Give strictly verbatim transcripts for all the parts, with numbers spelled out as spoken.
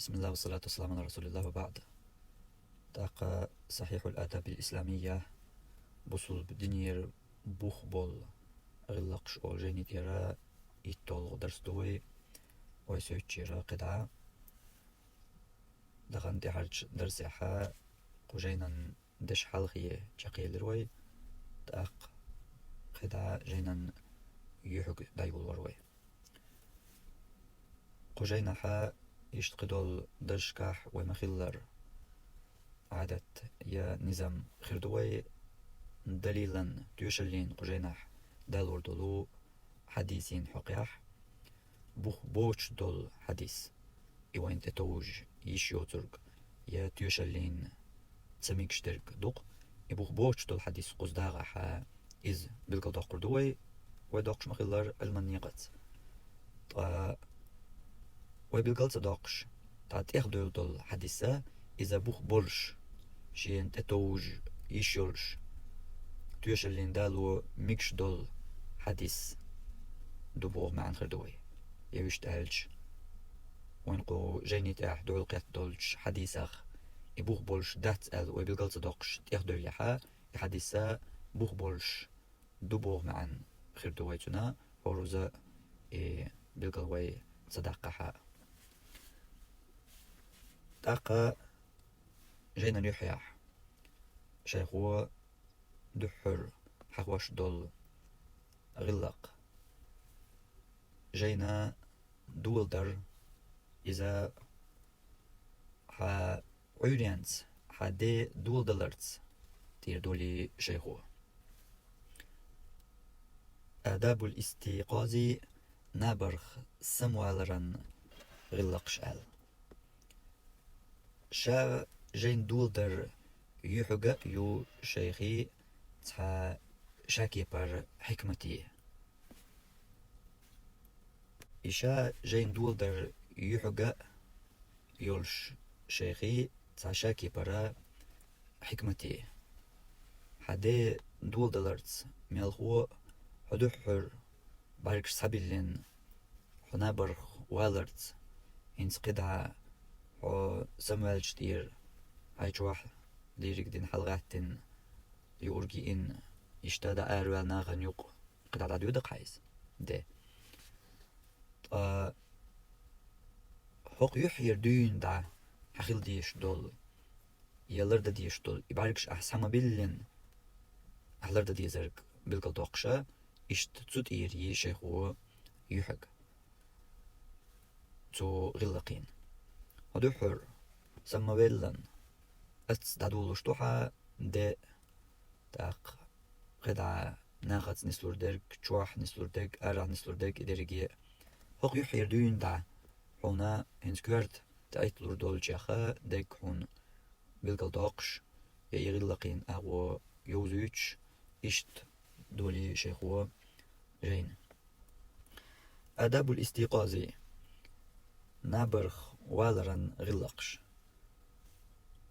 بسم الله والصلاة والسلام على رسول الله وبعد. ТӀаккха «Сахьихьул адабил исламийя», бусулба динера бух бола гӀиллакхаш олу жайни тӀера итталгӀа дарс ду вай. Вай соьцучера кхидӀа дахана тӀаьхьарчу дарсехь кху жайнан дешан хьалхе чекхъелира вай, тӀаккха кхидӀа жайнан юьхьиг дӀайолавора вай. Кху жайнахь иштта кхидолу дарсашкахь вай ма-хиллара Ӏадат я низам хир ду вай, далилан, тоьшаллин кху жайнахь далор долу хьадисийн хьокъехь, бух боцуш долу хьадис, и вайна тӀетовжа йиш йоцург я тоьшаллин ца мегаш дерг ду-кх. И бух боцуш долу хьадис кхуза дагӀахь, иза билгалдоккхур ду вай, вай доккхуш ма-хиллара Ӏилманан некъаца. Ткъа вай билгал ца доккхуш, тӀехь девлла долу хьадис, иза бух болуш, шена тӀетовжа йиш йолуш, тоьшаллин дало мегаш долу хьадис ду боху маьӀна хир ду вай. Я вуьшта аьлча, вайна кху жайни тӀехь дуьхьал кхетта долчу хьадисех и бух болуш дац аьлла вай билгал ца доккхуш тӀехь девллехь, и хьадис бух болуш ду боху маьӀна хир ду вай цуьнан, хӀорза и билгал вай ца даккхахь а. ТӀаккха жайнан юьхьехь шайхо дуьххьара хьахош долу гӀиллакх. Жайна доладар, иза хьан Ӏуьйренца, хьан ден доладаларца тӀера долий шайхо. Адабул истикъази, набарх самаваларан гӀиллакхаш аьлла. Ша жайна доладар юьхьиг а ю шайхи цхьа шакепара хьикмате. И ша жайна доладар юьхьиг а йолуш шайхи цхьа шакепара хьикмате. Хьан ден доладаларца мелхо а хьо дуьххьара бӀаьргаш схьабиллина, хьо набарх валарца, хӀинца кхидӀа хьо самаваьллачу тӀера хьайн чохь дийриг дина хьалагӀаьттина, юург йиъна, иштта дӀаараваьлла нахана юкъа кхидӀа дӀадоьду-кх хьан иза, де. Ткъа хӀокху юьххьера дуьйна дӀа хьан хила дезаш долу я лардан дезаш долу и бӀаьргаш ахь схьа ма-биллина, ахь лардан дезарг билгалдоккхуша, иштта цу тӀера йий шайхо юьхьиг цу гӀиллакхийн. Хьо дуьххьара самавеллан, аца дӀадолуш ду хьан де, тӀаккха кхидӀа нахаца нислур дерг, чохь нислур дерг, арахь нислур дерг, и дерриге. ХӀокху юьххьера дуьйна дӀа хьуна хӀинца коьрта тӀеӀитталур долчех дерг хьуна билгалдоккхуш, я и гӀиллакхийн агӀо йовзуьйтуш, иштта долий шайхо жайна. Адабул истикъази, набарх валаран гӀиллакхаш.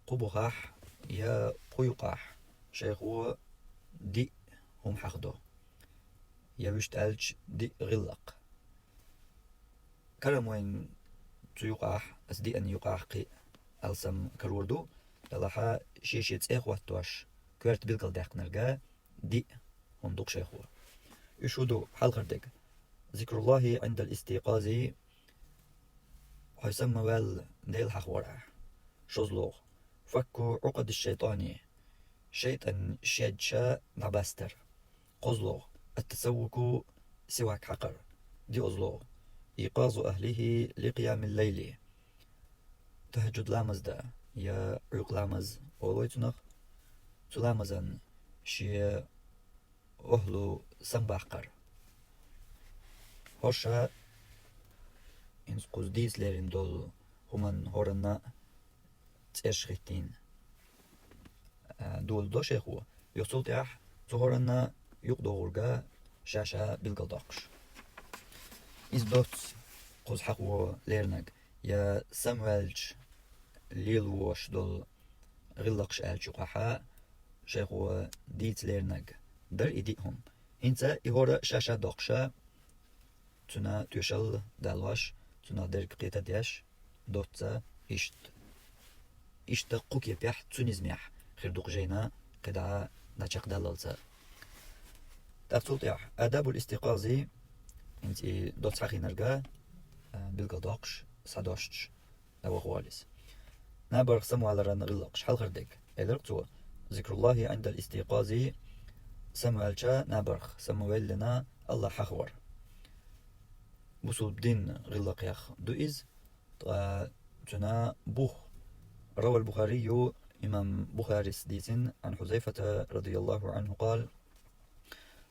Кху бухахь я кху юкъахь шайхо диъ хӀума хьахдо, я вуьшта аьлча диъ гӀиллакх. Карам вайн цу юкъахь, аса диъан юкъахь кхин а алсам карор ду, делахь шен-шен цӀе хӀоттош, коьрта билгалдаьккхинарг диъ хӀума ду-кх шайхо. Уьш хӀун ду хьалхара дерг? Зикруллахи Ӏиндал истикъази, хьо самаваьлла Дела хьахор ахь. ШозлагӀа, факку Ӏукъадиш шайтани, шайтӀан шедаш дӀабастар. КхозлагӀа, ат-тасаввуку, сивак хьакхар. ДиъазлагӀа, икъазу ахлихи ликъиямил лайли, тахӀаджуд ламаз дан, я Ӏуьйкъ ламаз олу вай цунах, цу ламазан шен охӀлу самабаккхар. ХӀорш, хӀинца кхуза дийца лерина долу хӀуманна хӀоранна цӀераш хӀиттийна, а, доладо шайхо. Юха цул тӀаьхьа цу хӀоранна юкъадогӀург ша-ша билгалдоккхуш. Иза доцца кхуза хьахо леринарг, я самаваьлча лелош долу гӀиллакхаш аьллачу юкъахь шайхо дийца леринарг дара и диъ хӀума. ХӀинца и хӀора ша-ша доккхуша, цуьнан тоьшалла далош, цунах дерг кхетадеш, доцца Иштта, иштта кху кепехь, цу низамехь хир ду-кх жайна кхидӀа дӀачакхдаллалца. ТӀаккха цул тӀаьхьа адабул истикъази, хӀинца и доцца хьахийнарг а, билгалдоккхуш, схьадоссуш, дӀаваха воллу иза. Набарх самаваларан гӀиллакхаш, хьалхара дерг. Элира цо: «Зикруллахи Ӏиндал истикъази», самаваьлча набарх, самавеллина Аллахь хьахавар. Бусулба дин гӀиллакхех ду иза, ткъа цуьнан бух. Равал Бухарию, имам Бухарис дийцина, Ӏан Хьузайфата радияллаху Ӏанху къала,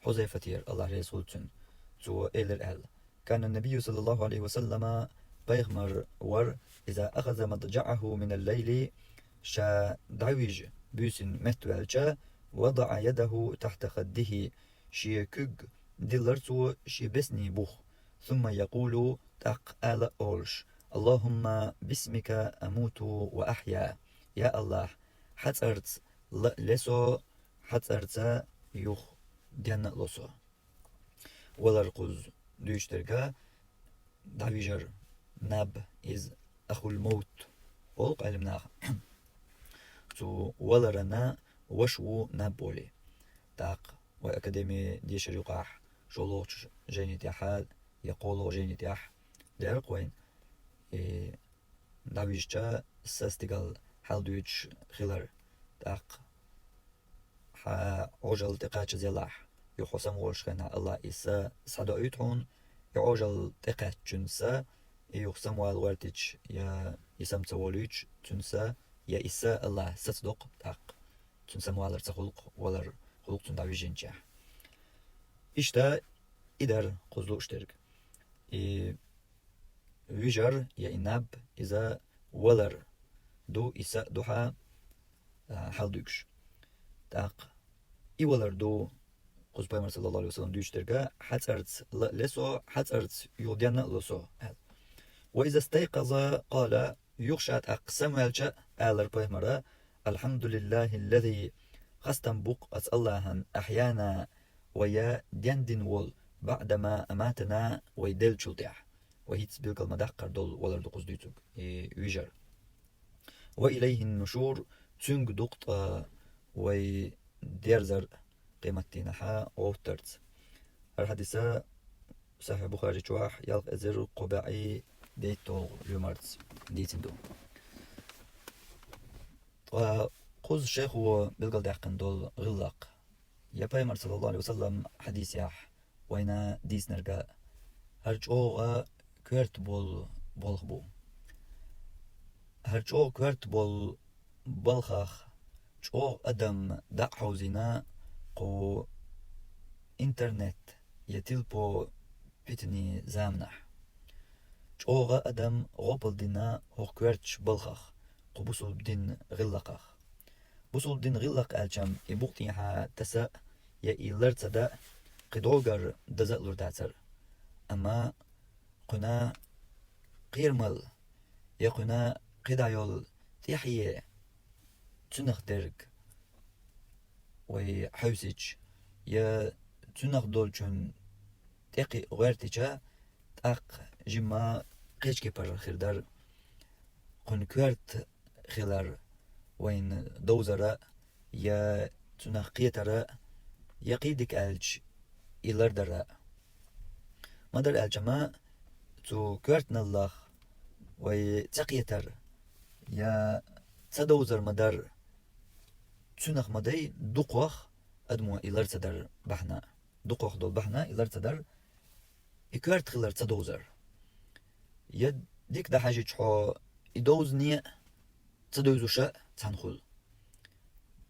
Хьузайфатера, Аллахь реза хуьлда цунна, цо элира аьлла: «Кана набийю саллаллаху Ӏалайхи ва саллама», пайхамар вара, «иза ахаза мадджаӀаху минал лайли», ша дӀавижа буьйсанна меттаваьлча, «вадаӀа ядаху тахьта хаддихи», шен куьг диллира цо шен бесни бух, «сумма якъулу», тӀаккха ала а олуш: «Аллахумма бисмика амуту ва ахья». Я Аллахь, хьан цӀарца ла а ле со, хьан цӀарца юха денна а ло со. Валар кхуза дуьйцуш дерг а, дӀавижар наб, иза ахул мовт олу-кх Ӏилманаха. Цу валаран ваша ву наб олий. ТӀаккха вай академин дешар юкъахь шолгӀачу жайни тӀехь а, я кхоалгӀа жайни тӀехь а дера-кх вайна, и дӀавижча са стигал хьалдуьйцуш хилар. ТӀаккха хьан Ӏожалла тӀекхаччалц елахь, юха хьо самаволуш хенахь, Аллахь и са схьадоуьйту хьуна, и Ӏожалла тӀекхаьчначун са, и юха самавала гӀоьртича, я и сама ца волуьйтуш цуьнан са, я и са Аллахь сацадо-кх тӀаккха. Цуьнан самавалар ца хуьлу-кх, валар хуьлу-кх цунна дӀавижинчехь. Иштта и дара кхуза лууш дерг. И вижар, я и наб, иза валар ду, и са а ду хьан, а, хьалдуьгуш. ТӀаккха и валар ду, кхуза пайхамар, саллаллаху Ӏалайхи ва саллам, дуьйцуш дерг а: «Хьан цӀарца ла а ле со, хьан цӀарца юха денна а ло со», аьлла. «Ва иза стайкъаза къала», юха ша тӀаккха самаваьлча а алара пайхамара: «Алхьамдулиллахиллази», хастам бу-кх оцу Аллахьан, «ахьяна», вай дендина волу, «баӀдама аматана», вай деллачул тӀаьхьа. Вай хӀинцца билгал ма-даккхара долу валар ду кхуза дуьйцург, и вижар. «Ва илайхин нушур», цуьнга ду-кх ткъа вай дерзар къематдийнахь гӀовттарца. ХӀара хьадис а Сахьихь Бухари чохь ялх эзар кхо бӀе дейтталгӀа лоьмарца дийцина ду. Ткъа кхуза шайхо билгалдаьккхина долу гӀиллакх, я пайхамар, саллаллаху Ӏалайхи ва саллам, хьадисехь вайна дийцинарг а, хӀара чӀогӀа коьрта болу болх бу. ХӀара чӀогӀа коьрта болу балхах чӀогӀа адам дӀа а хьовзийна кху интернет я телепо питанийн заманахь. ЧӀогӀа адам гӀопал дина хӀокху коьртачу балхах, кху бусулба дин гӀиллакхах. Бусулба дин гӀиллакх аьлча-м и букъ тӀехьа таса а, я и лар ца дан а, кхидӀогара даза а лур дацара. Амма кхуьнан кхерамал, я кхуьнан кхидӀа йолу тӀаьхье, цуьнах дерг вай хьаьвсича, я цуьнах долчун тӀекхиа гӀоьртича, тӀаккха жимма кхечу кепара хир дара. Кхуьнан коьрта хилар вайна довзара а, я цунах кхетара а, я кхин дика аьлча, и лардара а. Ма-дарра аьлча-м, цу коьртаналлах вай ца кхетар, я ца довзар ма-дарра, цуьнах ма дай дукхах адамо и лар ца дар бахьана. Дукхах долу бахьана и лар ца дар, и коьрта хилар ца довзар. Я дика дӀахьаьжча хьо и довзане а, ца девзаш а цхьаьна хуьлу.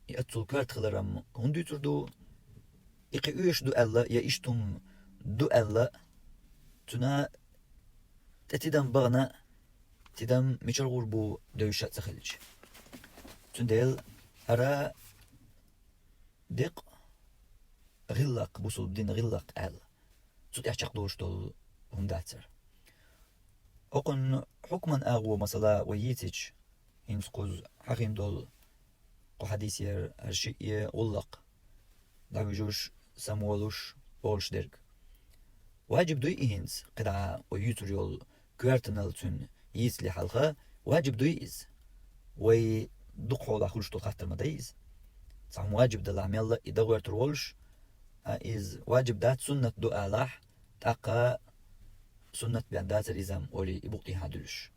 И оццул коьрта хилар-м хӀунда дуьйцур ду? И кхин оьшуш ду аьлла, я иштта хӀума ду аьлла, цуьнан тӀе тидам бахана, тидам мичара гӀур бу девзаш а ца хилча. Цундела хӀара деккъа гӀиллакх, бусулба дин гӀиллакх аьлла, цу тӀехь чекхдолуш долу хӀума дацара. ХӀокхуьнан хьукман агӀо, масала, вай йийцича, хӀинца кхуза хьахийна долу кху хьадисера хӀара шиъ гӀуллакх, дӀавижуш, самаволуш, олуш дерг. Ваджиб дуй и хӀинца, кхидӀа вай юьйцур йолу коьртанал цуьнан йийцале хьалха, Ваджиб дуй из? Вай дукха хьолахь хуьлуш долу хаттар ма дай из. Цхьа хӀума ваджиб далахь мелла а и дагӀоьртур волуш, а, из ваджиб дац, суннат ду алахь, тӀаккха суннат бен дацара иза-м олий, и букъ тӀехьа дуьллуш.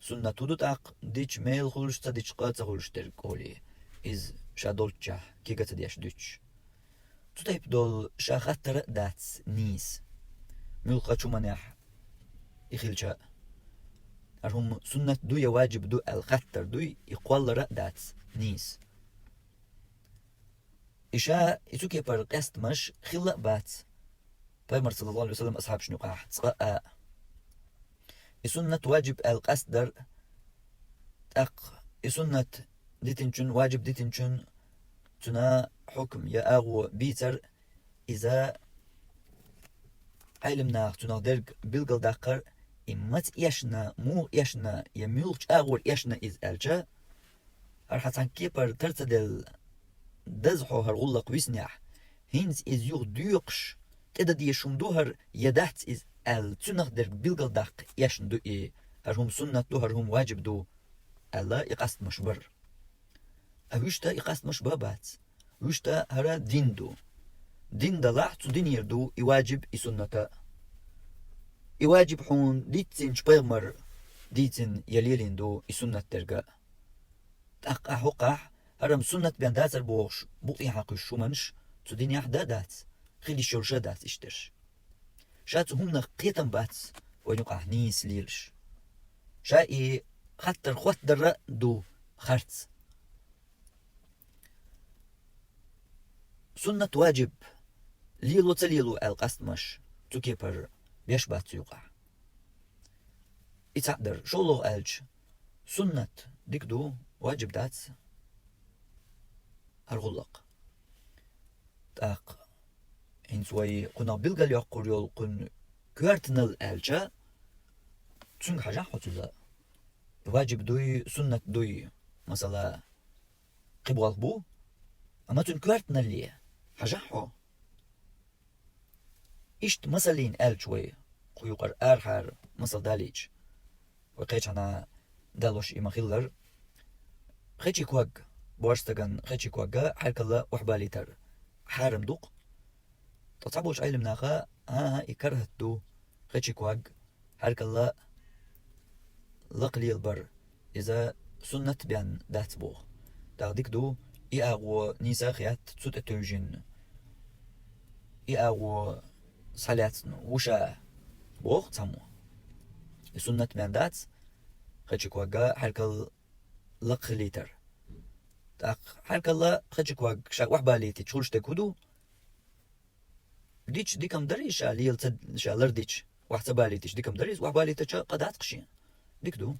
Суннат хӀун ду тӀаккха, дича мел хуьлуш, ца дича къа ца хуьлуш дерг олий, иза ша долччехь кега ца деш дуьтуш. Цу тайпа долу ша хаттар а дац нийса. Муьлхха чу манехь и хилча а. ХӀара хӀума суннат ду я ваджиб ду аьлла хаттар дуй, и кхоллар а дац нийса. И ша, и цу кепара къестамаш хилла а бац. Пайхамар, саллаллаху алейхи ва саллям, асхьабашна юкъахь цкъа а. И суннат ваджиб аьлла къастадар, тӀаккха и суннат дитинчун, ваджиб дитинчун, цуьнан хьукм я агӀо бийцар, иза Ӏелам наха цуьнах дерг билгалдаккхар, и маца эшна, муха эшна, я муьлхачу агӀор эшна иза аьлча, хӀара хьан цхьана кепара тар ца делла, даза хьо хӀара гӀуллакх виснехь, хӀинца иза юха доькъуш, тӀедан дезаш хӀума ду хӀара, я дац иза аьлла, цуьнах дерг билгалдаккха эшна ду и, хӀара хӀума суннат ду, хӀара хӀума ваджиб ду аьлла, и къастамаш бар. А вуьшта и къастамаш бан бац. Вуьшта хӀара дин ду. Дин далахь, цу динера ду и ваджиб, и суннат а. И ваджиб хьуна дийцинчу пайхамар дийцина я лелийна ду и суннат дерг а. ТӀаккха ахь хӀокхахь, хӀара-м суннат бен дацара бохуш, букъ тӀехьа кхуьссуш хӀуманаш цу динехь дан а дац, хила йиш йолуш а дац иштта дерш. Ша цу хӀуманах кхетам бац вайна юкъахь нийса лелаш. Ша и хаттар хоттадар а ду харц. Суннат ваджиб, лело ца лело аьлла къастамаш цу кепара беш бац цу юкъахь. И цхьаъ дара, шолгӀа аьлча, суннат дика ду, ваджиб дац хӀара гӀуллакх. ТӀаккха хӀинца вай кхунах билгалйоккхур йолу кхуьнан коьртанал аьлча, цуьнга хьажахь хьо цуьнан. Ваджиб дуй, суннат дуй, масала, кхин болх бу, амма цуьнан коьртаналле хьажахь хьо. Иштта масаллина аьлча вай, кху юкъара арахьара масал далийча, вай кхечанхьа далош и ма-хиллара. Хечи ког, боьрша стагана хечи кога хьаьркалла охьабалийтар хьарам ду-кх. Ткъа цхьаболчу Ӏелам наха, хӀан-хӀа, и карахӀат ду, хечи ког хьаьркалла лакха лелабар, иза суннат бен дац боху. ТӀаккха дика ду, и агӀо нийса а хетта, цу тӀе тевжина, и агӀо схьалаьцна ву ша боху цхьаммо. И суннат бен дац, хечи кога хьаьркалла лакха хилийтар. ТӀаккха хьаьркалла хечи ког ша охьабалийтича хуьлуш дерг хӀун ду? Дича дика-м дара иза, ша лела ца, ша лардича, охьа ца балийтича дика-м дара иза, охьабалийтича къа дац-кх шен. Дика ду.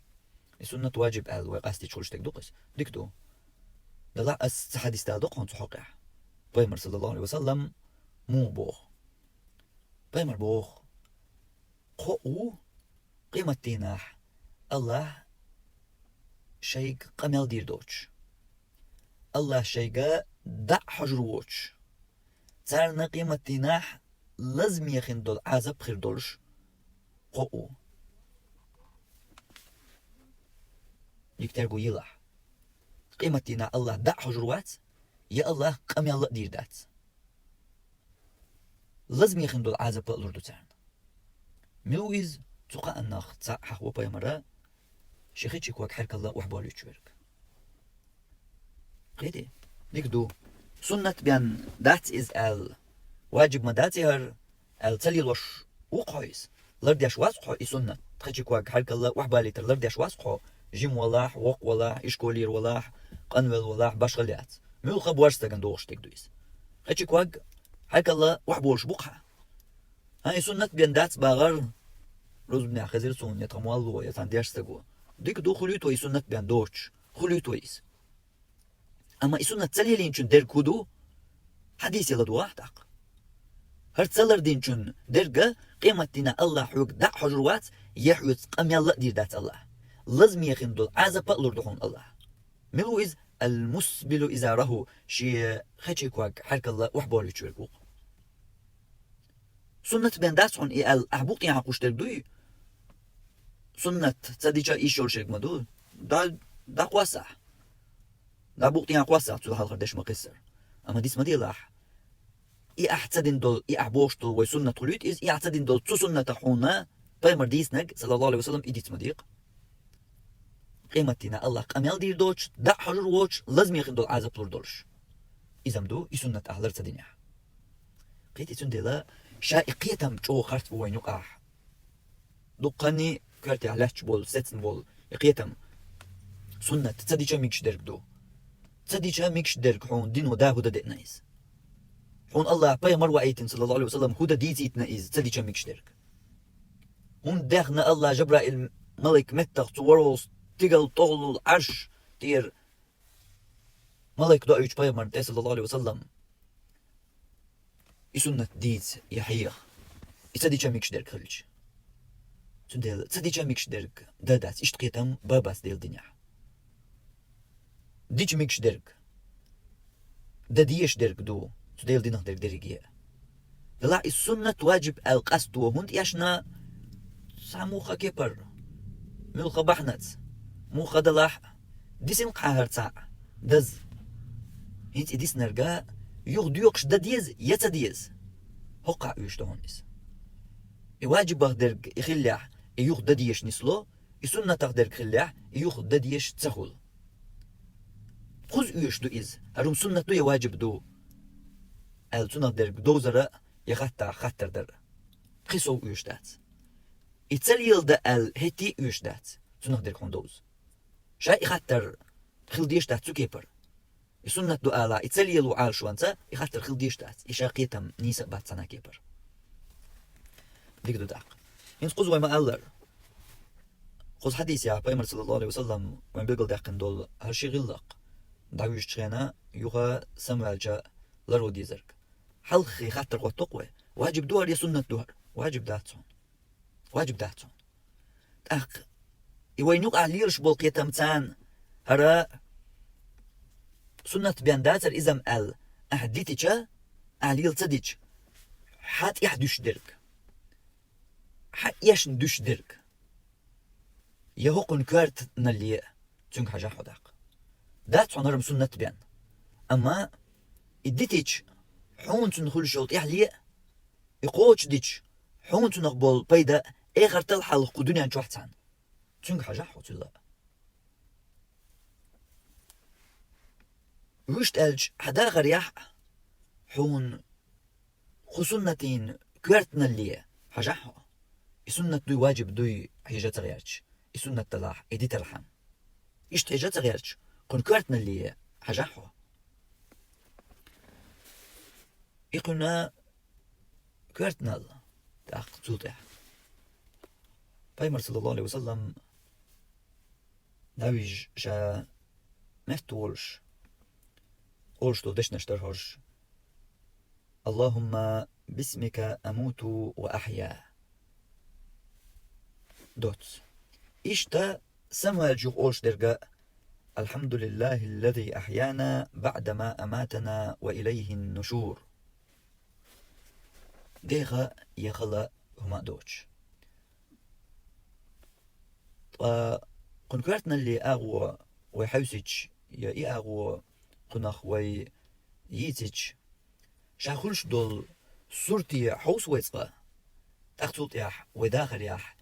И суннат ваджиб аьлла вай къастийча хуьлуш дерг ду-кх иза. Дика ду. Делахь аса цхьа хьадис дала ду-кх хьуна цу хьокъехь. Пайхамар, саллаллаху алейхи ва саллам, муха боху? Пайхамар боху: кхоъ ву къематдийнахь АллахӀ шайга къамел дийр доцуш, АллахӀ шайга дӀа а хьожур воцуш, царна къематдийнахь лазаме хин долу Ӏазап хир долуш кхоъ ву. Дика терго йилахь. Къематдийнахь АллахӀ дӀа а хьожур вац, я АллахӀ къамел а дийр дац. Лазаме хин долу Ӏазап а лур ду царна. Мила ву иза? Цу кхааннах цхьаъ хьахво пайхамара, ши хечи ког хьаьркалла охьаболуьйтуш верг. Кхетий? Дика ду. Суннат бен дац иза аьлла, ваджиб ма дац и хӀара аьлла ца лелош ву-кх хьо иза. Лардеш вац-кх хьо и суннат. Хечи ког хьаьркалла охьабалийтар лардеш вац-кх хьо, жима валахь, воккха валахь, ишколера валахь, къанвелла валахь, башхалла яц. Муьлхха боьрша стагана догӀуш дерг ду иза. Хечи ког хьаьркалла охьаболуш бу-кх хьан. ХӀан, и суннат бен дац бахара, рузбанехь хезира суна я тхан молло, я цхьана дешна стаго. Дика ду, хуьлуьйту вай и суннат бен доцуш, хуьлуьйту вай иза. Амма и суннат ца лелийначун дерг хӀун ду? Хьадисе ладогӀахь тӀаккха. ХӀара ца лардинчун дерга къематдийнахь АллахӀ хьоьга дӀа а хьожур вац, я хьоьца къамел а дийр дац АллахӀ. Лазаме хин долу Ӏазап а лур ду хьуна АллахӀ. Мила ву иза? Ал-мусбилу изараху, шен хечи ког хьаьркалла охьаболуьйтуш верг ву-кх. Суннат бен дац хьуна и аьлла, ахь букъ тӀехьа кхуьссуш дерг дуй? суннат ца дича йиш йолуш ерг ма ду. Да, дӀакхоссахь. ДӀабукъ тӀехьа кхоссахь, цул хьалхара деш ма кхиссара. Амма диц ма делахь. И ахь ца дина долу, и ахь бохуш долу вай суннат хуьлуьйту иза, и ахь ца дина долу цу суннатах хьуна пайхамар дийцинарг, саллаллаху алейхи ва саллям, и диц ма дийкъа. Къематдийнахь Аллах къамел дийр доцуш, дӀа а хьожур воцуш, лазаме хир долу Ӏазап лур долуш. Иза-м ду, и суннат ахь лар ца динехь. Кхетий, цундела ша и кхетам чӀогӀа харц бу вайн юкъахь. Дуккханний коьртехь лаьтташ болу, сецна болу и кхетам. Суннат ца дича мегаш дерг ду. Ца дича мегаш дерг хьуна дино да хӀу дан деъна иза. Хьуна Аллах пайхамар ваийтина, саллаллаху алейхи ва саллям, хӀу дан дийцийтина иза, ца дича мегаш дерг. ХӀунда даьхна Аллах Жабраил малик меттах цу ворхӀалгӀа стигал тӀехула Ӏарш тӀера малик доуьйтуш пайхамарна тӀе, саллаллаху алейхи ва саллям, и суннат дийца, я хьеха. И ца дича мегаш дерг хилча. Цундела ца дича мегаш дерг дан дац, иштта кхетам бан бац Делан динехь. Дича мегаш дерг, дан дезаш дерг ду, цу Делан динах дерг дерриге а. Делахь и суннат, ваджиб аьлла къасто хӀунда эшна? Цхьа муха кепара, муьлха бахьанаца, муха далахь а, дисина кхьахьара цхьаъ, даза. ХӀинца и диснарга юха доькъуш дан деза я ца деза? ХӀокхахь оьшуш ду хьуна иза. И ваджибах дерг и хиллехь, и юха дан дезаш нисло, и суннатах дерг хиллехь, и юха дан дезаш ца хуьлу. Кхуза оьшуш ду иза, хӀара хӀума суннат ду я ваджиб ду аьлла, цунах дерг довзара я хаттар, хаттар дара. Кхин сов оьшуш дац. И ца леладан аьлла, хӀетте а оьшуш дац, цунах дерг хьуна довза. Ша и хаттар хила дезаш дац цу кепара. И суннат ду ала, и ца лело Ӏалашонца, и хаттар хила дезаш дац, и ша кхетам нийса а бац цхьана кепара. Дика ду тӀаккха. ХӀинца кхуза вай ма-аллара. Кхуза хьадисехь пайхамар, саллаллаху алейхи ва саллям, вайн билгалдаьккхина долу хӀара ши гӀиллакх: дӀавуьжучу хенахь юха самаваьлча ларван дезарг. Хьалххе хаттар хӀотту-кх вай: ваджиб ду хӀара я суннат ду хӀара? Ваджиб дац хьуна. Ваджиб дац хьуна. ТӀаккха и вайна юкъахь лелаш болу кхетам царна, хӀара суннат бен дацара иза-м аьлла, ахь дитича, ахь лела ца дича, хьан тӀехь дуьсуш дерг, хьан эшна дуьсуш дерг, я хӀокхуьнан коьртаналле а, цуьнга хьажахь хьо даккха. Дац хьуна хӀара-м суннат бен. Амма и дитича, хьуна цунна хуьлуш йолу тӀехьле а, и кхочушдича, хьуна цунах болу пайда эхартал хьалха кху дуьнен чохь цхьаьна. Цуьнга хьажахь хьо цуьнан. Вуьшта аьлча, хьан дахарехь а, хьуна кху суннатийн коьртаналле хьажахь хьо. И суннат дуй, ваджиб дуй хьежа ца гӀерташ, и суннат далахь, и дитархьама. Иштта хьежа ца гӀерташ, кхуьнан коьртаналле хьажахь хьо. И кхуьнан коьртанал, тӀаккха цул тӀаьхьа. Пайхамар, саллаллаху алейхи ва саллям, дӀавижа ша метта волуш, олуш долу дешнаш дара хӀорш: «Аллахумма бисмика амуту ва ахья». Доцца. Иштта самаваьлча юха олуш дерг: «Алхьамдулиллахиллази ахьяна баъдама аматана ва илайхин нушур». Деха я хала хӀума а доцуш. Ткъа кхуьнан коьртаналле агӀо вай хьаьвсича, я и агӀо кхунах вай йийцича, ша хуьлуш долу сурте хьовса вай цкъа, тӀаккха цул тӀаьхьа вай дахарехь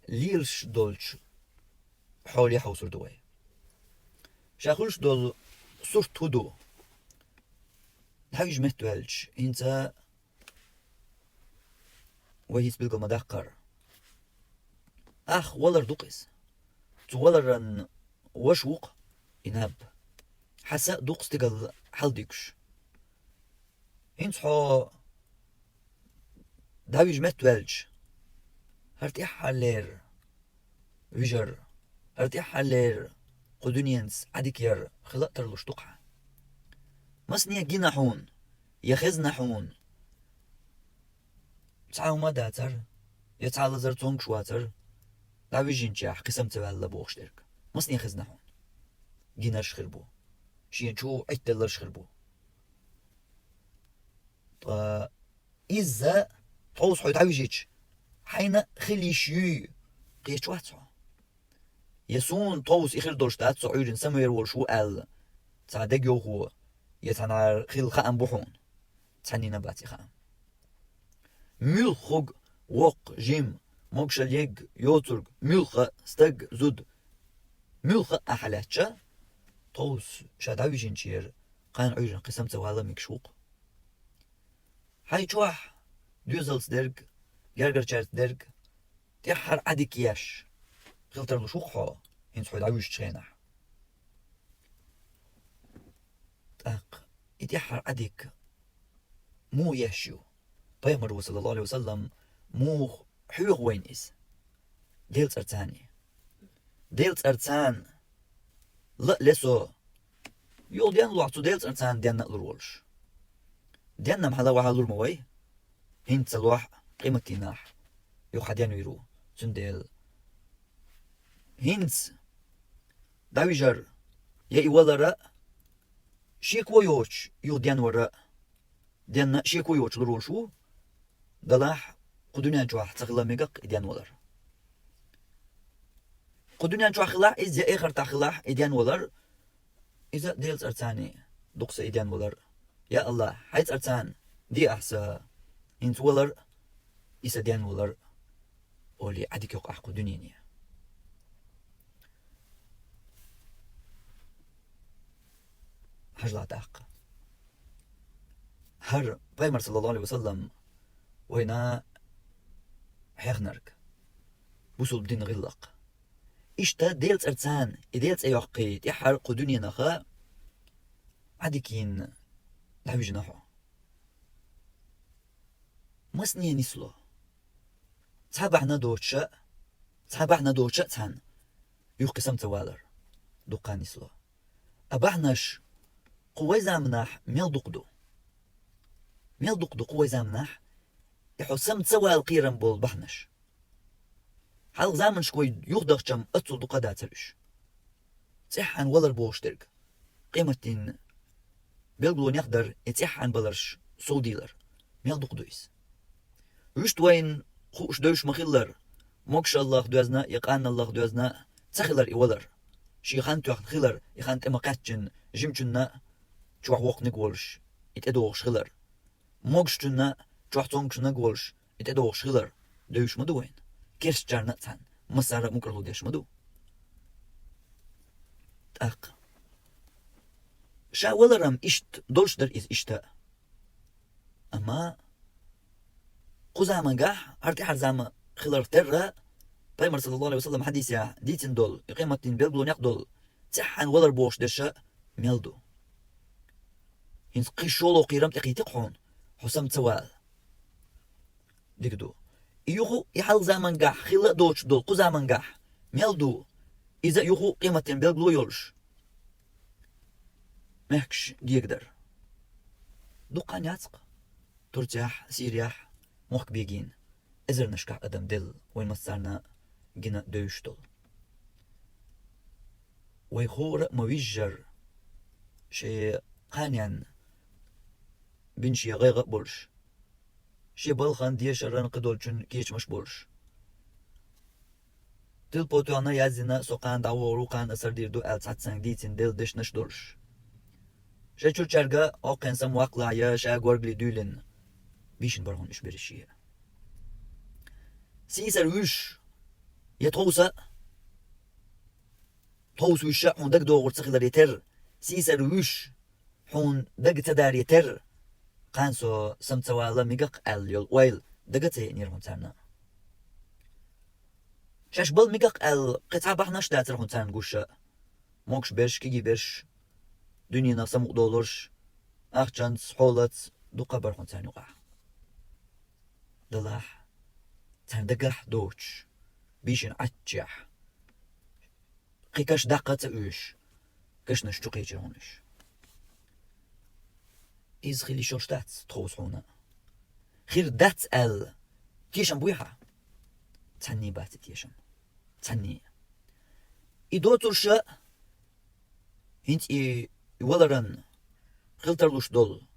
лелаш долчу хьоле хьовсур ду вай. Ша хуьлуш долу сурт хӀун ду? ДӀавижа метта ваьлча, хӀинца вай хӀинца билгал ма-даккхара. Ахь валар ду-кх иза. Цу валаран ваша ву-кх и наб. Хьан са а ду-кх стигал хьалдуьгуш. ХӀинца хьо дӀавижа метта ваьлча, хӀара тӀаьххьарлера вижар, хӀара тӀаьххьарлера кху дуьненца Ӏадика яр хила а тарлуш ду-кх хьан. Масане гина хьуна, я хезна хьуна, цхьа хӀума а дацара, я цхьа лазар цомгуш вацара, дӀавижинчехь кхин сама ца ваьлла бохуш дерг. Масане хезна хьуна. Гинарш хир бу. Шена чу Ӏитталларш хир бу. Ткъа изза тховса хьо дӀавижича, хьайна хила йиш юй кхеташ вац хьо. Я суна тховса и хир долуш дац, со Ӏуьйранна самавер волуш ву аьлла, цхьа дегайовхо, я цхьанхьара хилла хаам бу хьуна? Цхьаннена бац и хаам. Муьлхха хӀума, воккха, жима, могашалла ерг, йоцург, муьлхха а стаг, зуда, муьлхха а ахь лаьттача, тховса ша дӀавижинчера кхана Ӏуьйранна кхин сама ца вала мегаш ву-кх. Хьайн чохь доьзалца дерг, гергарчаьрца дерг тӀаьххьара Ӏадика еш хила тарлуш ву-кх хьо, хӀинца хьо дӀавуьжучу хенахь. ТӀаккха и тӀаьххьара Ӏадика муха еш ю? Пайхамаро, саллаллаху Ӏалайхи ва саллам, муха хьоьху вайна иза? Делан цӀарца. Делан цӀарца ла а ле со, юха денна лохь цу Делан цӀарца денна а лур волуш. Денна-м хьала вахьа лур ма вай, хӀинца ца лохь, къематдийнахь юха хьан денвийр ву. Цундела хӀинца дӀавижар, я и валар а, шеко йоцуш юха денвар а, денна а шеко йоцуш лур волуш ву, делахь кху дуьнен чохь ца хила мегар-кх и денвалар. Кху дуьнен чохь хилахь иза, я эхартахь хилахь и денвалар, иза Делан цӀарца ду-кх сан и денвалар. Я АллахӀ, хьайн цӀарца де ахь сан хӀинца валар а, и сан денвалар а, олий, Ӏадика йо-кх ахь кху дуьнене. Хьажал тӀаккха. ХӀара Пайхамар, саллаллаху Ӏалайхи ва саллам, вайна хьехнарг, бусулба дин гӀиллакх. Иштта Делан цӀарца и Делан цӀе йоккхий тӀаьххьара кху дуьненах Ӏадика йина дӀавижина хьо. Масане нисло? Цхьа бахьана доцуша, цхьа бахьана доцуша а цхьаьна юха кхин сама ца валар дуккха нисло. А бахьанаш кху вай заманахь мел дукха ду? Мел дукха ду кху вай заманахь и хьо сама ца вала кхерам болу бахьанаш? Хьалха заманашка вай юхадахча-м аццул дукха дацара уьш. ЦӀеххьана валар бохуш дерг, къематдийнан билгалонех дар, и цӀеххьана баларш совдийлар. Мел дукха ду иза? Вуьшта вайна хууш девзаш ма-хиллара, могашаллах доьзна я къаналлах доьзна ца хилар и валар. Шен хан тоьхна хилар, и хан тӀе ма-кхаьччина, жимачунна чохь воккханиг волуш, и тӀедогӀуш хилар. Могашчунна чохь цомгушнаг волуш, и тӀедогӀуш хилар девзаш ма ду вайна. Керстачарна а цхьаьна, массара а мукӀарло деш ма ду. ТӀаккха ша валар-м иштта долуш дара иза иштта. Амма кху замангахь, хӀара тӀаьххьара зама хиларх терра, Пайхамар, саллаллаху Ӏалайхи ва саллам, хьадисехь дийцина долу, и къематдийнан билгалонех долу, цӀеххьана валар бохуш дерш а мел ду? ХӀинца кхин шолгӀа кхерам тӀекхийти-кх хьуна, хьо сама ца вала. Дика ду. И юха, и хьалха замангахь хилла а доцуш долу кху замангахь мел ду, иза а юха къематдийнан билгало йолуш, мехкаш гегадар? Дукха хан яц-кх Турцехь, Сирехь мохк бегийна, эзарнашкахь адам делла, вайн массарна гина девзаш долу. Вай хӀора а ма вижжара, шен кханенна бина шен гӀайгӀа а болуш, шен балхана, дешаран кхидолчун кечамаш а болуш. Тилпо тоьхна, яздина, со кхана дӀавогӀур ву, кхана ас хӀара дийр ду аьлла цхьаццанга дийцина делла дешнаш а долуш. Шайн чуьрчаьрга хьокхуьнан самаваккхалахь я ша горгали дуьйлина, бийшина бара хьуна уьш берриш а. Сийсара вуьш я тховса а, тховса вуьш а хьуна дагадогӀур ца хиларе терра, сийсара вуьш хьуна дага ца даре терра, кхана со сама ца вала мегар-кх аьлла йолу ойла дага а ца еънера хьуна царна. Шаьш бала мегар-кх аьлла, кхин цхьа бахьанаш а дацара хьуна царна гуш а. Могуш берш, кегий берш, дуьненах самукъадолурш, ахчанца, хьолаца, дуккха а бара хьуна царна юкъахь. Делахь, царна дагахь доцуш, бийшина Ӏаччехь, кхин каш даккха а ца оьшуш, кашнаш чу кхечира хьуна уьш. Иза хила йиш йолуш дац тховса хьуна. Хир дац аьлла, тешам буй хьан? Цхьанний бац и тешам. Цхьанний. И доцурша, хӀинца и валаран хила тарлуш долу,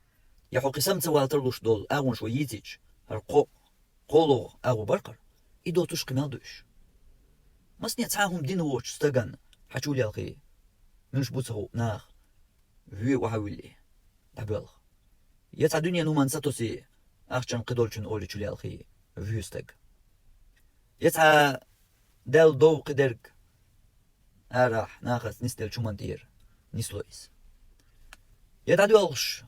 я хьо кхин сама ца вала тарлуш долу агӀонаш вай йийцича, хӀара кхо-, кхоалгӀа агӀо бара-кх хӀара, и доцурш кхин мел ду уьш? Масане цхьа хӀума дина воцучу стагана хьан чу лелхий, муьлш бу ца хуу нах, вуьйр охьавиллий, дӀабоьлху. Я цхьа дуьненан хӀуманна сатосий, ахчанна кхидолчун олий чу лелхий, вуьйр стаг. Я цхьа Далла дов кхидерг арахь нахаца нисделлачу хӀуманна тӀера нисло иза. Я дӀадоьлхуш,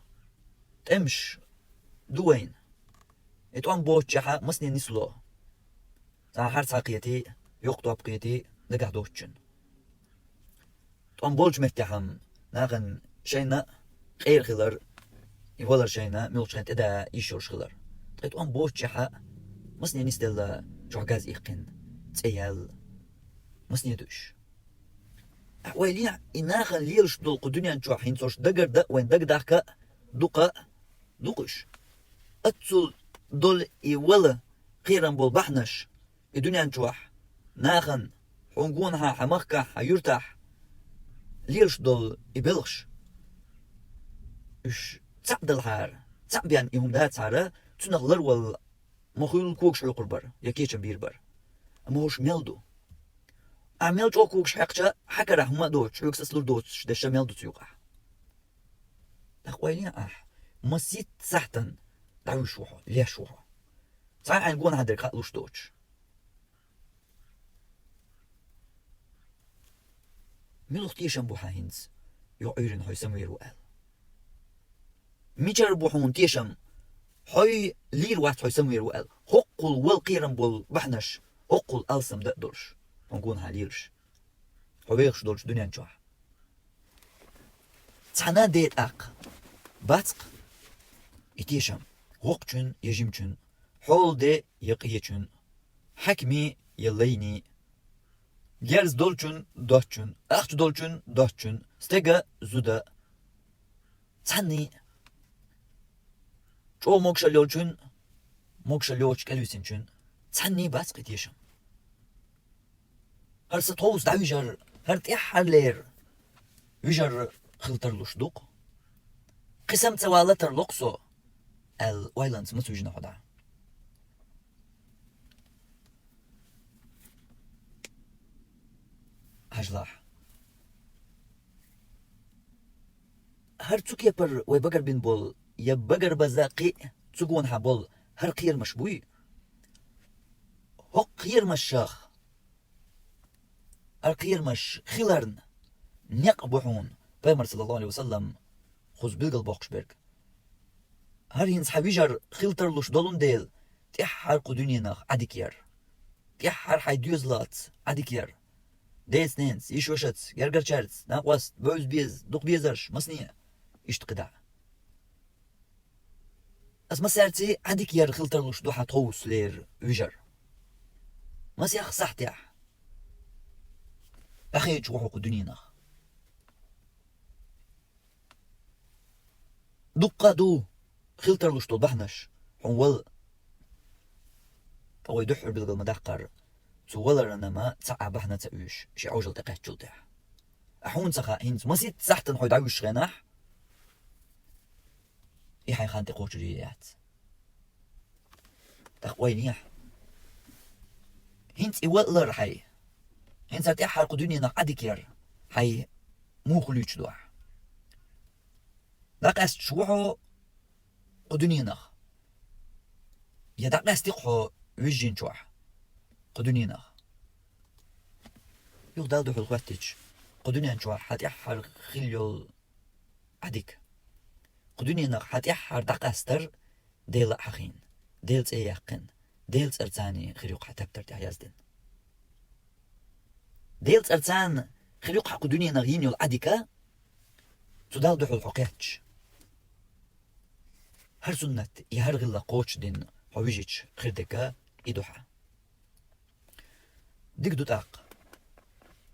тӀемаш ду вайна. И тӀом боцучехьа масане нисло. Цхьа хьарцхьа кхетий, йоккха топ кхетий, дагахь доцучун. ТӀом болчу меттехь-м нахана шайна къера хилар, и валар шайна муьлххачу хенахь тӀеда йиш йолуш хилар. Ткъа тӀом боцучехьа масане нисделла, чохь газ иккхина, цӀе яьлла, масане ду уьш. Ахь ойла е, и нахана лелаш долу кху дуьнен чохь хӀинца уьш дагардан а, вайн дагадахка а, дукха а ду-кх уьш. Оццул долу и вала кхерам болу бахьанаш, и дуьнен чохь нахана, хьуна гонахьа, хьан махкахь, хьан юьртахь лелаш долу и белхаш. Уьш цхьаъ далахьара, цхьаъ бен и хӀума дацахьара, цунах ларвала ма хуьллу когаш хьоькхур бара, я кечам бийр бара. Амма хӀорш мел ду. Ахь мел чӀогӀа когаш хьаькхча, хьан карахь хӀума а доцуш, хьоьга сацалур доцуш дерш а мел ду цу юкъахь. ТӀаккха ойла е ахь, масийтта сахьтана дӀавуьжуш ву хьо, леш ву хьо. Цхьа а хьайна гонахьа дерг хаа луш доцуш. Муьлха тешам бу хьан хӀинца, юха Ӏуьйранна хьо самавер ву аьлла? Мичара бу хьуна тешам, хьо лийр вац хьо самавер ву аьлла? ХӀоккхул вала кхерам болу бахьанаш, хӀоккхул алсам дан а долуш, хьуна гонахьа лелаш, хьо вехаш долчу дуьнен чохь. Цхьана де тӀаккха бац-кх и тешам, воккхачун я жимачун, хьолан де я къечун, хьаькамийн я лайнийн, герз долчун, доцчун, ахча долчун, доцчун, стеган, зудан, цхьанний, чӀогӀа могушалла йолчун, могушалла йоцуш кӀелвисинчун, цхьанний бац-кх и тешам. ХӀара сан тховса дӀавижар, хӀара тӀаьххьарлера вижар хила тарлуш ду-кх. Кхин сама ца вала тарло-кх со, аьлла, ойланца ма ца вижина хьо дӀа. Хьажалахь. ХӀара цу кепара вай багарбина болу, я багарбаза кхин а цу гонахьа болу хӀара кхерамаш буй? ХӀокху кхерамашах, хӀара кхерамаш хиларна некъ бу хьуна, Пайхамар, саллаллаху Ӏалайхи ва саллам, кхуза билгал боккхуш берг. ХӀара хӀинца хьан вижар хила тарлуш долун дела, тӀаьххьара кху дуьненах Ӏадика яр. ТӀаьххьара хьайн доьзалца Ӏадика яр. Деца-ненаца, йиша-вашаца, гергарчаьрца, накъост, бевза-беза, дукха безарш, масане, иштта кхидӀа. Аса массаьрций Ӏадика яр хила тарлуш ду хьан тховсалера вижар. Масех сахьтехь дӀахедаш ву хьо кху дуьненах. Дуккха а ду хила тарлуш долу бахьанаш, хьуна вала. Ткъа вай дуьххьара билгал ма-даккхара, цу валарна ма цхьа а бахьана ца оьшу, шен Ӏожалла тӀекхаьччул тӀаьхьа. Ахь хьуна ца хаьа, хӀинца масийтта сахьтана хьо дӀавуьжуш хенахь, и хьайн хан тӀекхочур яц. ТӀаккха ойла е ахь. ХӀинца и валар хьайн, хӀинца тӀаьххьара кху дуьненах Ӏадика яр хьайн муха луьйчу ду ахь? ДӀакъаьсташ ву хьо кху дуьненах? Я дӀакъаьстий-кх хьо вижжинчохь кху дуьненах? Юха Далла дуьхьал хоьттича, кху дуьнен чохь хьан тӀаьххьара хила йолу Ӏадика. Кху дуьненах хьан тӀаьххьара дӀакъастар Дела а хьахийна, Делан цӀе яьккхина, Делан цӀарца хир ю-кх хьан тептар тӀехь яздина. Делан цӀарца хир ю-кх хьан кху дуьненах йина йолу Ӏадика, цу Далла дуьхьал хьо кхетча. ХӀара суннат, и хӀара гӀиллакх кхочушдина хьо вижича хир дерг и ду хьан. Дика ду тӀаккха.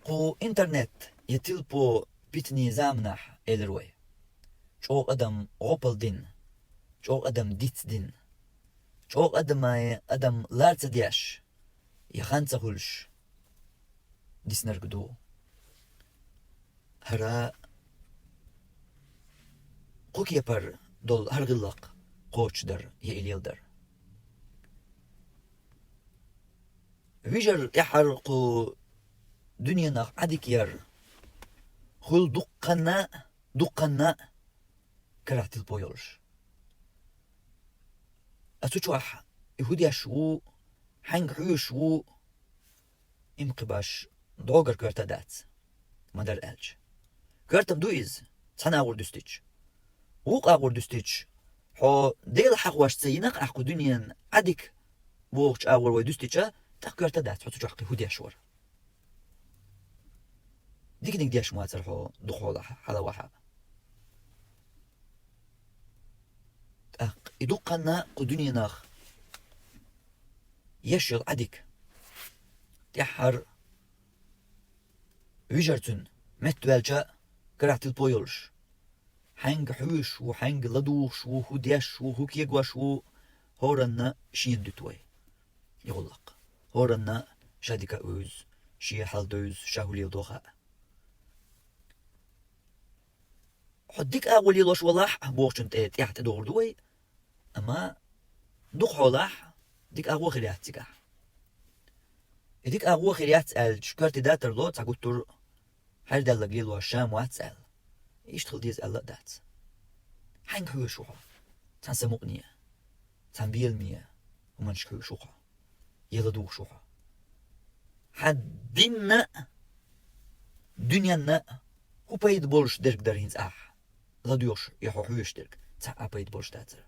Кху интернет я тилпо питанийн заманахь, элира вай, чӀогӀа адам гӀопал дина, чӀогӀа адам дицдина, чӀогӀа адаман адам лар ца деш, я хан ца хуьлуш диснарг ду. ХӀара кху кепара долу хӀара гӀиллакх кхочушдар я и леладар. Вижар тӀаьххьара кху дуьненах Ӏадика яр, хуьлу дуккханна, дуккханна карахь тилпо йолуш. Ткъа цу чохь и хӀун деш ву, хьаьнга хьоьжуш ву, и ма кхин баш дӀогара коьрта дац, ма-дарра аьлча. Коьртам ду иза, цхьана агӀор дуьстича. Вукху агӀор дуьстича, хьо Дела хьахош ца йина-кх ахь кху дуьненан Ӏадика бохучу агӀор вай дуьстича, тӀаккха коьрта дац хьо цу чохь кхин хӀун деш вара. Диканиг деш ма вацара хьо дукха хьолахь хьала вахьа. ТӀаккха и дуккханна кху дуьненах еш йолу Ӏадика. ТӀаьххьара вижар цуьнан, меттаваьлча карахь тилпо йолуш. Хьаьнга хьоьжуш ву, хьаьнга ладугӀуш ву, хӀун деш ву, хӀун кегош ву, хӀоранна шена дуьту вай и гӀуллакх. ХӀоранна ша дика а вевза, шен хьал девза, ша хӀун леладо хаьа. Хьо дика агӀо лелош валахь, бохучун тӀе тӀехь тӀедогӀур ду вай, амма дукха хьолахь, дика агӀо хир яц цигахь. И дика агӀо хир яц аьлча, коьрте датар ло цхьа гуттар а, хьердаьлларг лелош ша ма вац аьлла. Иштта хила деза аьлла а дац. Хьаьнга хьоьжуш ву хьо? Цхьана самукъане, цхьана беламе хӀуманашка хьоьжуш ву хьо? Я ладугӀуш ву хьо? Хьан динна а, дуьненна а хӀун пайда болуш дерг дара хӀинца ахь ладоьгӀуш я хьо хьоьжуш дерг? Цхьа а пайда болуш дацара.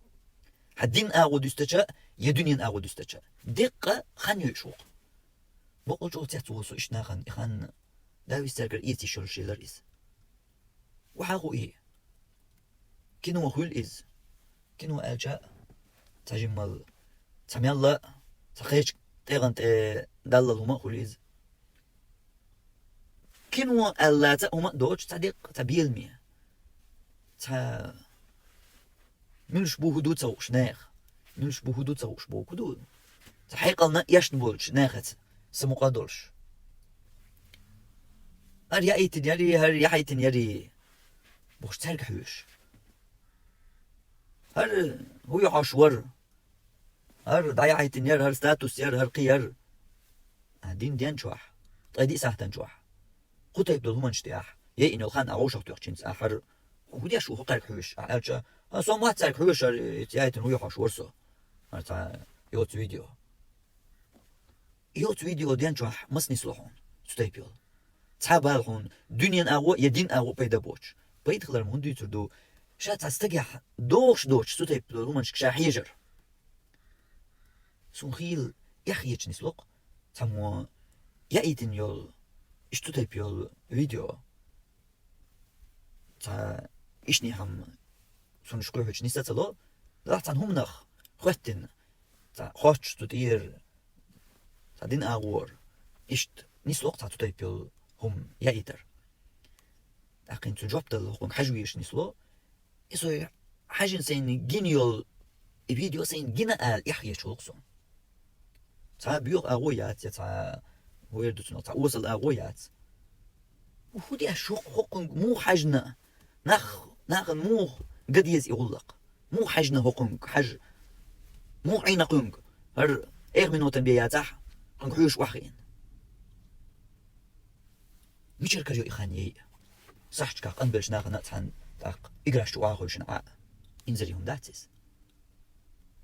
Хьан дин агӀо дуьстича, я дуьненан агӀо дуьстича, деккъа хан йойуш ву-кх. Бакъ чӀогӀа цецволу со иштта нахана и хан, Дала вист цаьргара эца йиш йолуш елара иза. Ваха а хуий, кино хуьлу иза. Кино аьлча, цхьа жиммал, цхьа мелла, цхьа кхечу тӀегӀан тӀе даллал хӀума а хуьлу иза. Кино аьлла цхьа хӀума а доцуш, цхьа деккъа, цхьа беламе, цхьа муьлш бу хӀун ду ца хууш нехан, муьлш бу хӀун ду ца хууш боху ду, цхьа хьекъална эшна болчу нахаца самукъа а долуш. ХӀара яийтина яри, хӀара яхьийтина яри бохуш цаьрга хьоьжуш. ХӀара хӀун ю хьош вара? ХӀара дӀаяхьийтина яра, хӀара статус яра, хӀара кхин яра. А дин ден чохь, ткъе диъ сахьтан чохь, кху тайпа долу хӀуманаш тӀехь яйина йолу хан а вовшах тоьхчинца ахь хӀара хӀун деш ву хӀокхаьрга хьоьжуш ахь аьлча, а, со ма вац цаьрга хьоьжуш, хӀара и яийтина хӀун ю хьош вара со, хӀара цхьа йоцу видео. Йоцу видео ден чохь маса нисло хьуна цу тайпа йолу? Цхьа бала хьуна дуьненан агӀо я динан агӀо пайда боцуш. Пайда хилар-м хӀунда дуьйцур ду? Ша цхьа стагехь догӀуш доцуш цу тайпа долу хӀуманашка ша хьежар. Суна хийла эхь хеташ нисло-кх цхьаммо яийтина йолу, иштта цу тайпа йолу видео. Цхьа ишнехьа-м суна уьш кхуьйхьуьйтуш нис а ца ло, делахь цхьана хӀуманах хӀоьттина, цхьа хоттуш цу тӀера, цхьа динан агӀора, иштта нисло-кх цхьа цу тайпа йолу хӀума яийтар. ТӀаккха хӀинца цуьнан жоп дала хӀокхунга хьажа везаш нисло, и со хьаьжна сайна гина йолу и видео сайна гина ала эхь хеташ хуьлу-кх суна. Цхьа боьха агӀо яц, я цхьа, хӀун эр ду цунах, цхьа осал агӀо яц. ХӀун деш шу хӀокхунга муха хьаьжна? Нах, нахана муха ган деза и гӀуллакх? Муха хьаьжна хӀокхунга хьажа? Муха Ӏийна кхуьнга? ХӀара эха минотан бен яцахь, кхуьнга хьоьжуш охьахиъна. Мичара карайо и хан яйа? Сахьташкахь къанбеллачу нахана а цхьаьна тӀаккха играш чу охьахевшина Ӏа. Инзаре хӀума дац иза.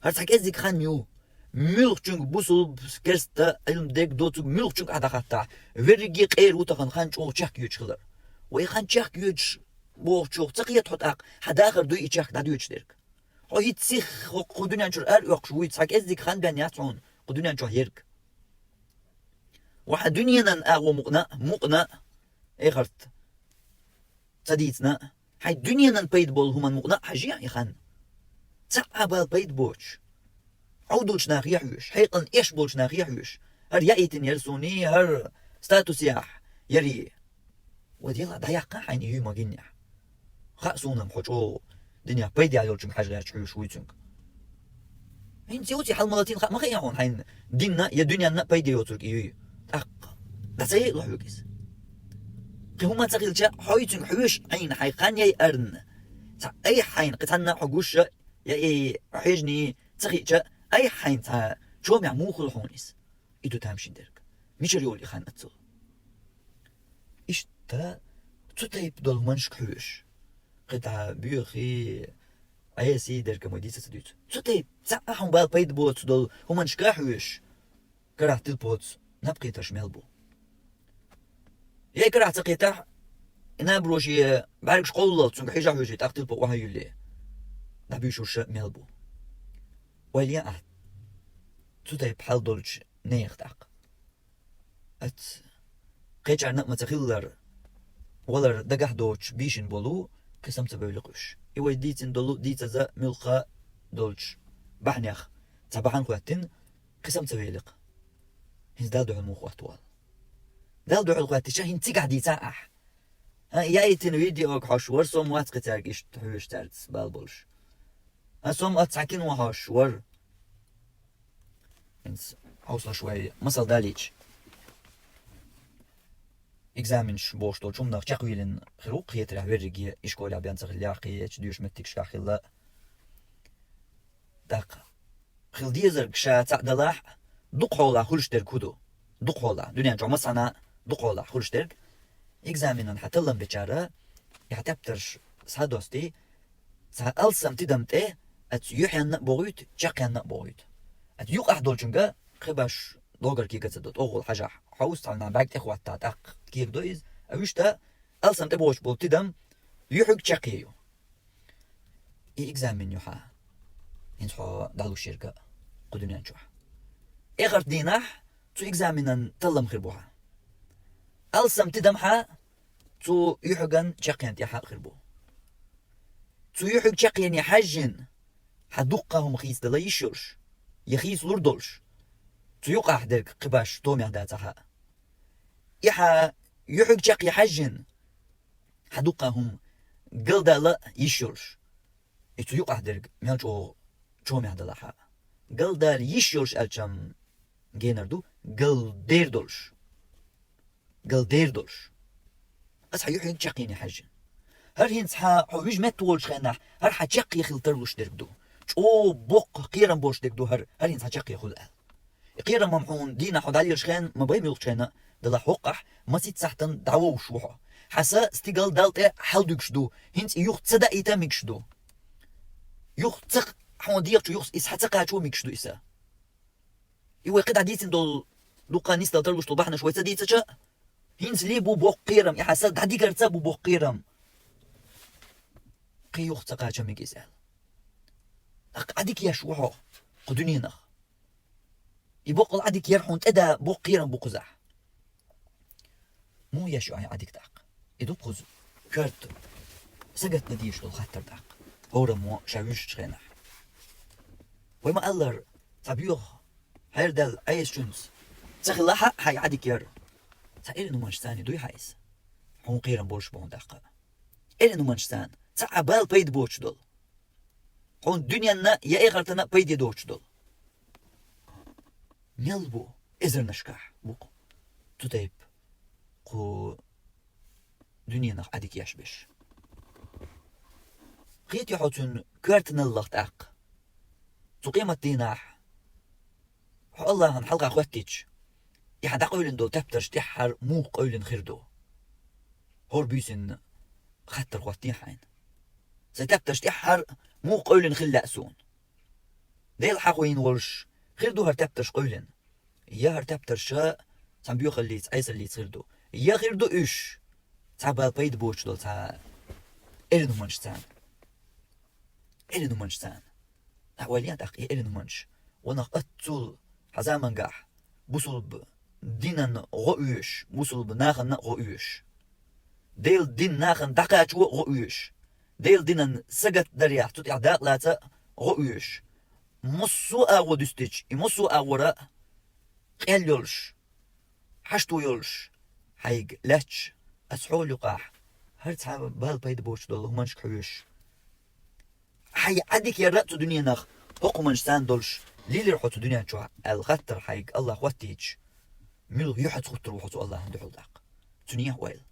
ХӀара цхьа кӀеззиг хан ю. Муьлххачуьнга, бусулба, керста, Ӏилма дерг доцург муьлххачуьнга ахь дӀахаттахь, верриге къера ву тахана хан чӀогӀа чехка йоьдуш хилар. Вай хан чехка йоьдуш бохучух ца кхета хьо тӀаккха, хьан дахар дуй и чехка дӀадоьдуш дерг? Хьо хӀинца сиха хӀокху дуьнен чуьра ара оьккхуш вуй, цхьа кӀеззиг хан бен яц хьуна кху дуьнен чохь ерг. Ва хьан дуьненан агӀо мукъана а, мукъана а, эхарт ца дийцина а, хьайн дуьненан пайда болу хӀуман мукъана а хьажа и хан. Цхьа а бала пайда боцуш, Ӏовдалчу нахе хьоьжуш, хьекъална эш болчу нахе хьоьжуш, хӀара яийтина яра суна, хӀара статус яхь яри. Ва дела, дӀаяккха хьайна и юй ма гиннехь. Хаьа суна-м хьо чӀогӀа динехь пайда йолчуьнга хьажа гӀерташ хьоьжуш вуй цуьнга. ХӀинца йоций хьал ма латийна, хаа ма хаьа хьуна хьайна динна я дуьненна а пайда йоцург и юй. ТӀаккха дӀа ца яйалахь хьоьга иза? Кхин хӀума ца хилча, хьо и цуьнга хьоьжуш Ӏийна хьайн хан яйарна, цхьа айхьа хьайна кхин цхьанна а хьо гуш а, я и хьо хьежний ца хиъча, айхьа хьайна цхьа чомехь муха хуьлу хьуна иза? И ду тамашийна дерг. Мичара йолу и хан аццул? Иштта цу тайпа долу хӀуманашка хьоьжуш. КхидӀа боьхий, Ӏесий дерг ма дийца ца дуьйцу. Цу тайпа цхьа а хьуна бала пайда боцу долу хӀуманашка хьоьжуш. Карахь тилпоца наб кхетарш мел бу. Я и карахь ца кхетахь, и набаро шен бӀаьргаш кховллалц цуьнга хьежа хьоьжий, тӀаккха тилпо охьа юьллий, дӀабуьйшурша мел бу. Ойла е ахь цу тайпа хьал долчу нехан тӀаккха. Ац, кхечарна а ма ца хиллара, валар дагахь доцуш бийшина болу, кхин сам ца бевлла уьш. И вай дийцина долу дийцаза муьлхха долчу бахьанех цхьа бахьана хӀоьттина, кхин сам ца великх. ХӀинца Далла дуьхьал муха хӀоттавала? Далла дуьхьал хӀоьттича, хӀинца цигахь дийца ахь. ХӀан, яйтина видеога хьожуш вара со, ма вац кхин цаьрга иштта хьоьжуш, цаьрца бала болуш. ХӀан, со ма ац цхьа кино хьожуш вара. ХӀинца хьовсалаш вай масал далийча. Экзаменаш бохуш долчу хӀуманах чекхвеллина хир ву кхетарехь верриге, и школехь бен ца хиллехь, кхечу доьшучу меттигашкахь хилла. ТӀаккха хила дезарг ша цхьаъ далахь, дукха хьолахь хуьлуш дерг хӀун ду? Дукха хьолахь, дуьнен чохь массанхьа дукха хьолахь хуьлуш дерг. Экзаменан хьан таллам бечара, и хьан тептарш схьадости, цхьа алсам тидам тӀе, аца юьхьенна а богӀуьйту, чекхъенна а богӀуьйту. Аца юкъахь долчуьнга кхин баш догар кега ца до, тӀогӀул хьажахь, хьовса цхьанна бӀаьрг тӀе хӀотта, тӀаккха кегадо иза, а вуьшта алсам тӀе богӀуш болу тидам юьхьиг чекхъе ю. И экзамен ю хьан, хӀинца хьо дӀалуш ерг а кху дуьнен чохь. Эхарт дийнахь цу экзаменан таллам хир бу хьан. Алсам тидам хьан цу юьхьиган чекхъен тӀехь а хир бу. Цу юьхьиг чекхъене хьаьжжина, хьан дуккха хӀума хийцадала йиш йолуш, я хийцалур долуш, цу юкъахь дерг кхин баш томехь дацахь а. И хьан юьхьиг чекхъе хьаьжжина, хьан дуккха хӀума галдала йиш йолуш, и цу юкъахь дерг мел чӀогӀа чомехь далахь а. Галдала йиш йолуш аьлчам генар ду, галдер долуш. Галдер долуш. Аса хьан юьхьиг чекхъене хьаьжжина. ХӀара хӀинца хьан хьо вижа метта волчу хенахь, хӀара хьан чекхъе хила тарлуш дерг ду. ЧӀогӀа боккха кхерам болуш дерг ду хӀара, хӀара хӀинца хьан чекхъе хуьлу аьлла. И кхерам-м хьуна дийнахь хьо дӀалелаш хен ма бай муьлххачу хенна, далахь хӀоккхахь, масийтта сахьтан дӀавовш ву хьо. Хьан са стигал Далла тӀе хьалдуьгуш ду, хӀинца и юха ца даийта мегаш ду. Юха ца кх-, хьуна дегӀачу юха и схьа ца кхачо мегаш ду и са. И вай кхидӀа дийцина долу дуккха нисдала тарлуш долу бахьанаш вай ца дийцача, хӀинца ли бу боккха кхерам, и хьан са дӀадигарца бу боккха кхерам. Кхин юха ца кхача мегаш иза аьлла. ТӀаккха Ӏадика еш ву хьо кху дуьненах. И боккъал Ӏадика яр хьуна тӀеда боккха кхерам бу кхузахь. Муха еш ю ахьа Ӏадика тӀаккха? И ду кхуза коьрта сагатна дийш долу хаттар тӀаккха. ХӀораммо ша вуьжучу хенахь. Вай ма-аллара, цхьа боьха хьердаьлла Ӏесачуьнца ца хилла хьан Ӏадика яр. Цхьа эрна хӀуманаш царна дуй хьан иза? Хьуна кхерам болуш бу хьуна тӀаккха. Эрна хӀуманаш царна. Цхьа а бала пайда боцуш долу. Хьуна дуьненна я эхартана пайде доцуш долу. Мел бу эзарнашкахь бу-кх цу тайпа кху дуьненах Ӏадика еш берш. Кхетий хьо цуьнан коьртаналлах тӀаккха? Цу къематдийнахь хьо Аллахьан хьалха хӀоьттича, и хьан дӀакъевлина долу тептарш тӀеххьара муха къевлина хир ду? ХӀора буьйсанна хаттар хӀоттий хьайна. Сайн тептарш тӀеххьара муха къевлина хила лаьа суна? Дела хьахийна волуш хир ду хӀара тептарш къевлина? Я хӀара тептарша цхьана боьхаллица, Ӏесаллица хир ду? Я хир ду уьш цхьа бала пайда боцуш долу цхьа эрна хӀуманаш царна? Эрна хӀуманаш царна. Ахьа ойла ян тӀаккха и эрна хӀуманаш. Ванах аттцул хьан замангахь бусулба динан гӀо оьшуш, бусулба нахана а гӀо оьшуш. Делан дин нахана дӀакхачо а гӀо оьшуш. Делан динан сагатдарехь цу тӀехь дакъалаца а гӀо оьшуш. Массо а агӀо дуьстича, и массо а агӀора къел йолуш, хьашто йолуш, хьайга лаьтташ, аса хьола юкъахь, хӀара цхьа бала пайда боцуш долу хӀуманашка хьоьжуш. Хьайн Ӏадика яра а цу дуьненах, хӀокху хӀуманаш царна долуш, лелира хьо цу дуьнен чохь аьлла хаттар хьайга Аллах хӀоттийча, муьлха юьхьаца хӀуттур ву хьо цу Аллахьан дуьхьал тӀаккха? Цуьнан яхь ойла.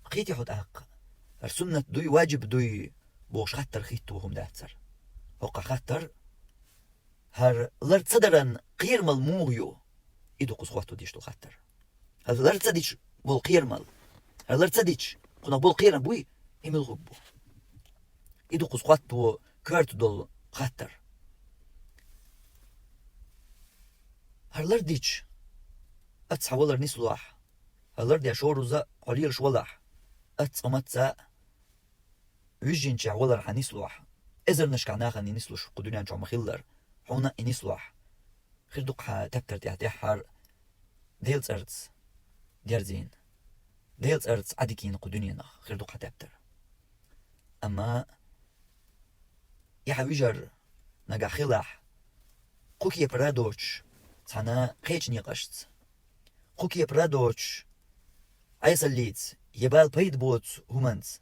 Кхетий хьо тӀаккха, хӀара суннат дуй, ваджиб дуй бохуш хаттар хӀитта ву хӀума дацара. ХӀокху хаттар, хӀара лар ца даран кхерамал муха ю? И ду кхуза хӀотто деш долу хаттар. ХӀара лар ца дича болу кхерамал. ХӀара лар ца дича, кхунах болу кхерам буй, и муьлха хӀума бу? И ду кхуза хӀотто коьрта долу хаттар. ХӀара лар дича, аса хьан валар нислохь, хӀара лар деш хӀора руза хьо лелаш валахь, аса цкъа мацца а вижинчех валар хьан нислохь, эзарнашкахь нахана и нислуш кху дуьнен чохь ма-хиллара, хьуна а и нислохь, хир ду-кх хьан тептар тӀехь тӀаьххьара Делан цӀарца дерзийна, Делан цӀарца Ӏадика йина кху дуьненах, хир ду-кх хьан тептар. Амма и хьан вижар нагахь хилахь, кху кепара доцуш цхьана кхечу некъашца, кху кепара доцуш Ӏесаллица я бала пайда боцу хӀуманца,